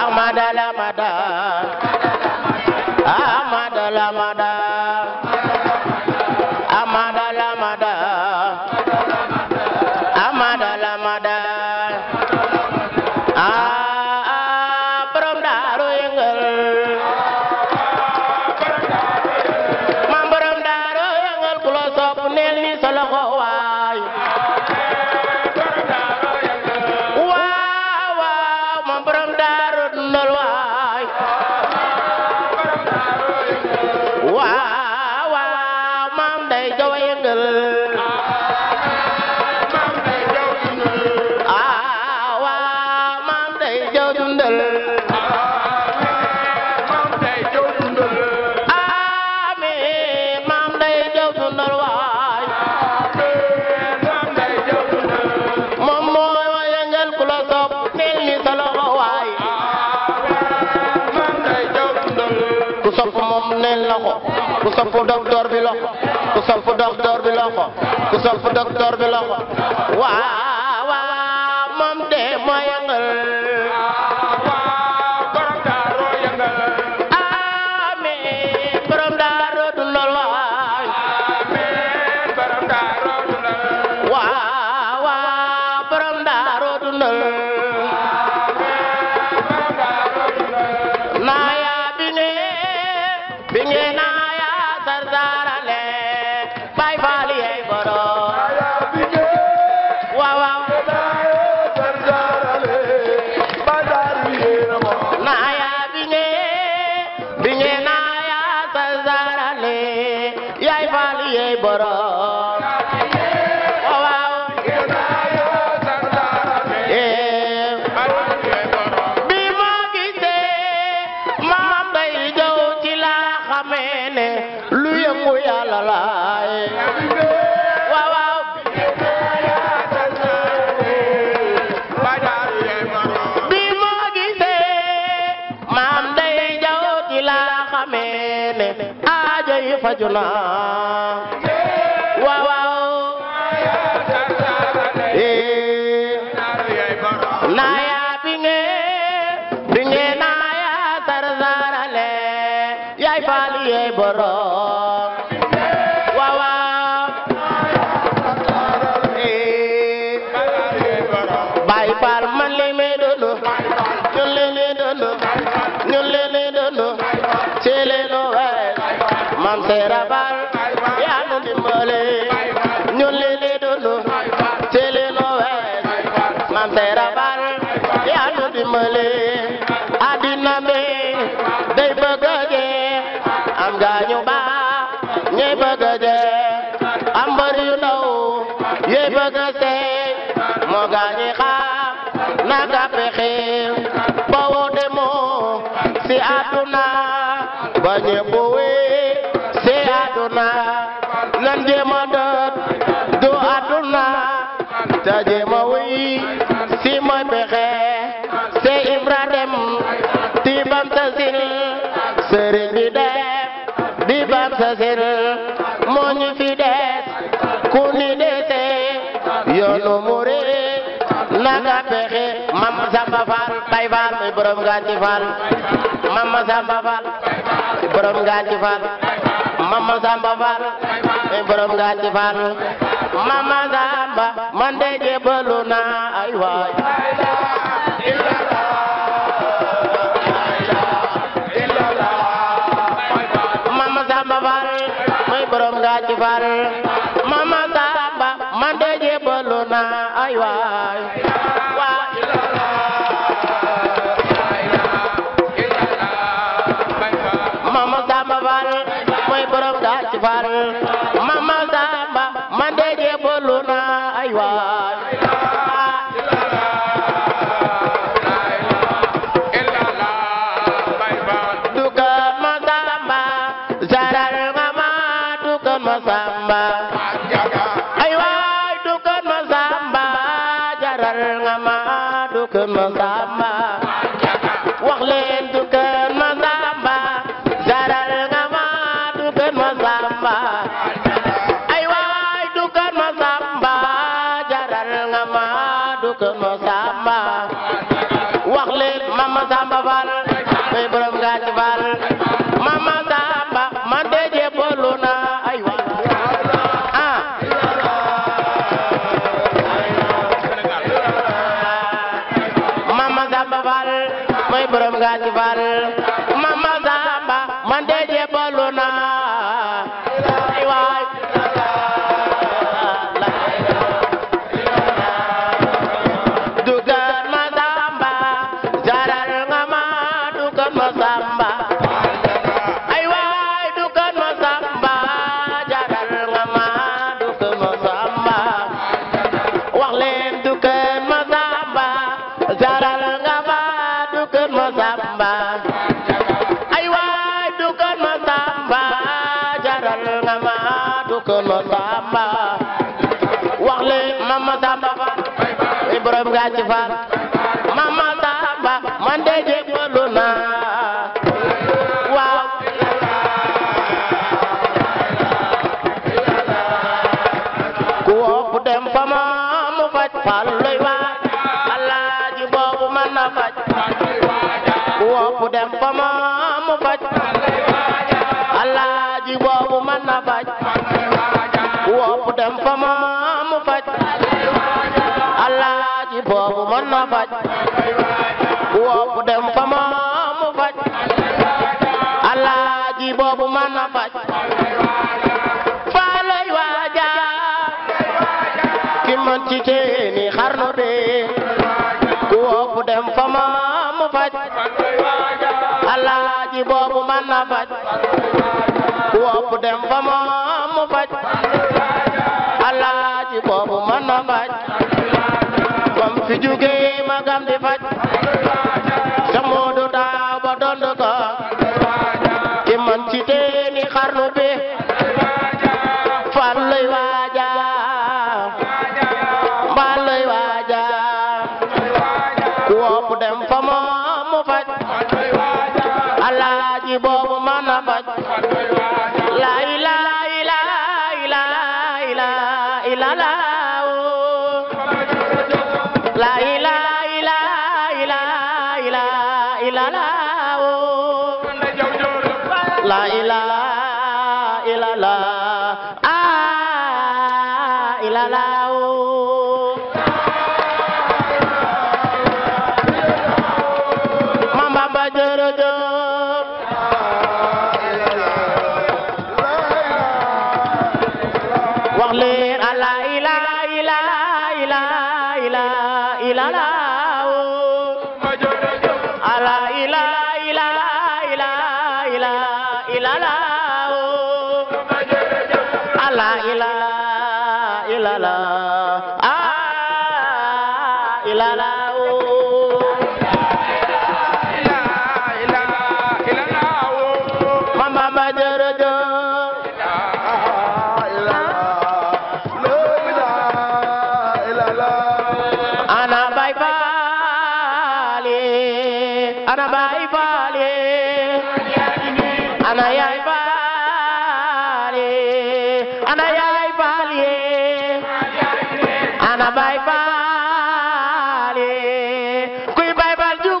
amada lamada amada lamada amada lamada amada lamada borom daaru yëngal mam borom daaru yëngal ku la sopp neel ni sa loxo waay waaw waaw mam borom daaru dundal waay waaw waaw mam day jaw yëngal ku sopp docteur bi loxo ku sopp docteur bi loxo ku sopp docteur bi loxo waaw waaw moom de moo yëngal borom daaru yëngal amiin borom daaru dundal waay amiin borom daaru dundal waaw waaw borom daaru dundal naaya bi nge naaya sardarale bay faali ay boro waaw waaw naaya bi nge naaya sardarale yay faali ay boro waaw waaw bi ma gisee maam day jaw ci la xamee ne lu yëngu yàlla laay waaw waaw bi ma gisee maam day jaw ci la xamee ne aajo yi faju na waaw waaw naaya bi nge naaya sarzarale yay faali yey borom waaw waaw bay faal man li me dono ñun le dono ñun le dono cele no way mam seera bal yaa nu dimbale ñun le dono cele no way mam seera bal yaa nu dimbale adina be day bëgg a jeex am gaañu baax ñey bëgg a jeex am mbër yu ndaw yey bëgg a seey moo gaañi xam naka pexe ba woote moo si àdduna ba ñépp wee si àdduna nan jéem a dët du àdduna te jéem a wéy si mooy pexe se Ibra dem ti bam sa sil sëriñ bi def di bam sa sil moo ñu fi des ku ni dese yoonu murid naka pexe mam Samba Fall Baay Faal mooy borom Gànji Faal Mama Samba Faal mooy borom Gànji Faal Mama Samba Faal mooy borom Gànji Faal Mama Samba man de jébbalu naa ay waay Mama Samba Faal mooy borom Gànji Faal Mama Samba man de jébbalu naa ay waay Mama Samba Faal mooy borom Gànji Faal Mama Samba man de jébbalu naa ay waay dukan ma Samba jaral nga ma dukan ma Samba ay waay dukan ma Samba jaral nga ma dukan ma Samba wax leen dukan ma Samba jaral nga ma dukan ma Samba ay waay dukan ma Samba jaral nga ma dukan ma Samba wax leen Mama Samba Faal mooy borom Gànji Faal Mama Samba man de jébbalu naa ay waay Mama Samba Faal mooy borom Gànji Faal Mama Samba man de jébbalu naa ay waay dukan ma Samba jaral nga ma dukan ma Samba ay waay dukan ma Samba jaral nga ma dukan ma Samba wax leen dukan ma Samba jaral nga ma dukan ma Samba ay waay dukan ma Samba jaral nga ma dukan ma Samba wax leen Mama Samba Faal mooy borom Gànji Faal Mama Samba man de jébbalu naa waaw ku wopp dem fa ma mu faj Faal lay waaj Alaaji boobu man na faj ku wopp dem fa ma mu faj Alaaji boobu man na faj ku wopp dem fa ma mu faj Alaaji boobu man na faj ku wopp dem fa ma mu faj Alaaji boobu man na faj Faal lay waaja ki man ci teeni xarnu de ku wopp dem fa ma mu faj Alaaji boobu man na faj ku wopp dem fa ma mu faj Alaaji boobu man na faj bam fi jóge magam di faj sa Moodu Taaw ba dond ko ki man ci teeni xarnu bi Faal lay waaja Faal lay waaja ku wopp dem fa ma mu faj Alaaji boobu man na faj la ilaha illallah la la ilaha illallah illallah Mama Bamba jërëjëf wax leen la ilaha illallah ana Baay Faal ana Yaay Faal ana Yaay Faal ana Baay Faal kuy Baay Faal jug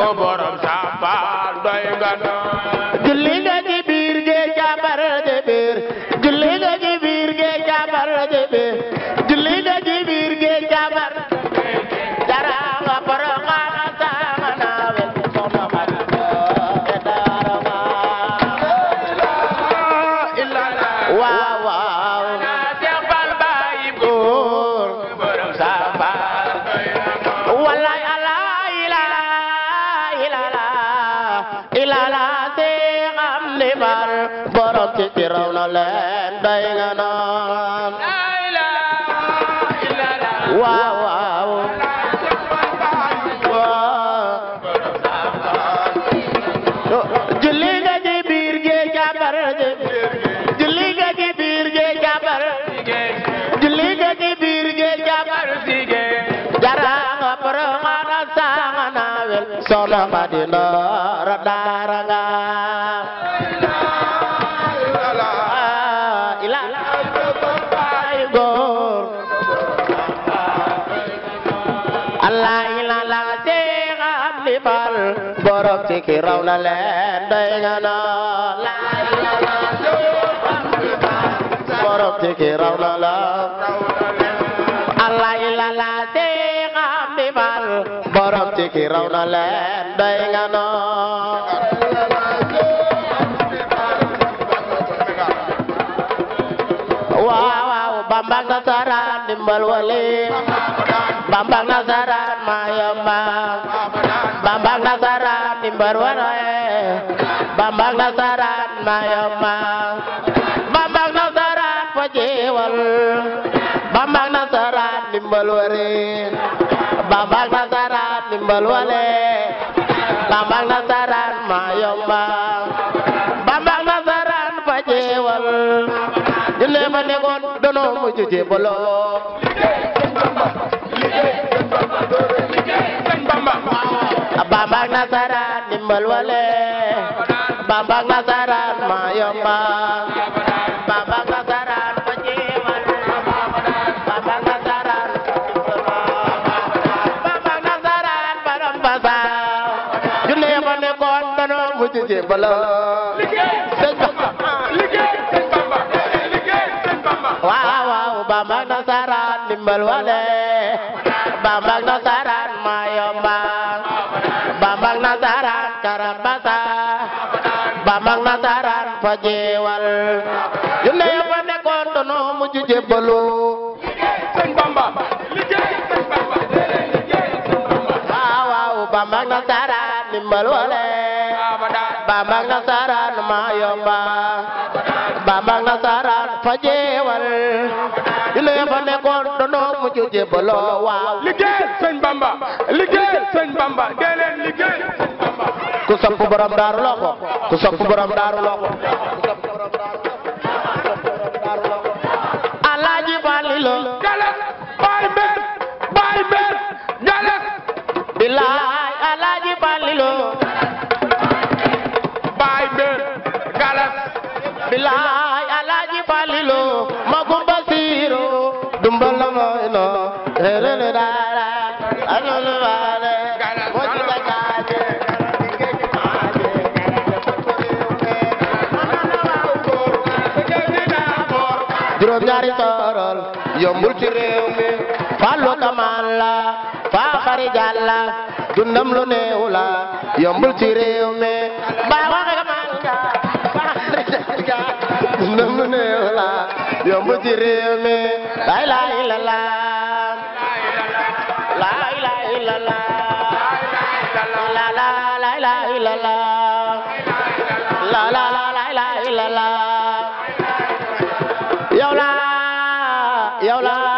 sango borom sampal doy nga noon julli nga ci biir géej jabar de biir julli nga ci biir géej jabar de biir julli nga ci biir géej jabar dara nga Porokhane sama nawe soxna waaw waaw Cheikh Fall Baye góor borom sampal wallaay ala ilala Seex Amdi Fall borom ci raw na leen doy nga noon waaw waaw julli nga ci biir géej jabar julli nga ci biir géej jabar julli nga ci biir géej jabar jara nga Porokhane sama naawel soxna Xadi Ndoor daara nga Allah ilala Seex Amdi Fall borom ci ki raw na leen doy nga noon la borom ci ki raw na la Allah ilala Seex Amdi Fall borom ci ki raw na leen doy nga noon waaw waaw Bamba nasaraan dimbal wali Bamba nasaraan mayomba Bamba nasaraan dimbal wali Bamba nasaraan mayomba Bamba nasaraan fajewal Bamba nasaraan dimbal wali Bamba nasaraan dimbal wali Bamba nasaraan mayomba Bamba nasaraan fajewal junne ba nekkoon dono mujj jébaloo Bamba nasaraan dimbal wale Bamba nasaraan mayomba Bamba nasaraan fajewal Bamba nasaraan Bamba nasaraan baram basa junne ba nekkoon dono mujj jébaloo waaw waaw Bamba nasaraan dimbal wale Bamba nasaraan mayomba Bamba nasaraan karambasa Bamba nasaraan fajewal junne fa nekkoon dono mujj jébbalu Sëñ Bamba waaw waaw Bamba nasaraan dimbal wale Bamba nasaraan mayomba Bamba nasaraan fajewal junne fa nekkoon dono mujj jébbalu waaw liggéey Sëñ Bamba liggéey Sëñ Bamba dee leen liggéey Sëñ Bamba ku sopp borom daaru loxo ku sopp borom daaru loxo Alaaji Fallilu galas baay mbeen galas bilaay Alaaji Fallilu baay mbeen galas bilaay Alaaji Fallilu magum Basiru dumbala moyno helele dara anulu wale moju bakaje juróom ñaari torol yombul ci réew mi Fallu Kamal la fa xari jàlla dundam lu néew la yombul ci réew mi ba waxe Kamal ga fa xari jàlla dundam lu néew la yombul ci réew mi la ilaha illallah la ilaha illallah la ilaha illallah la ilaha illallah yow la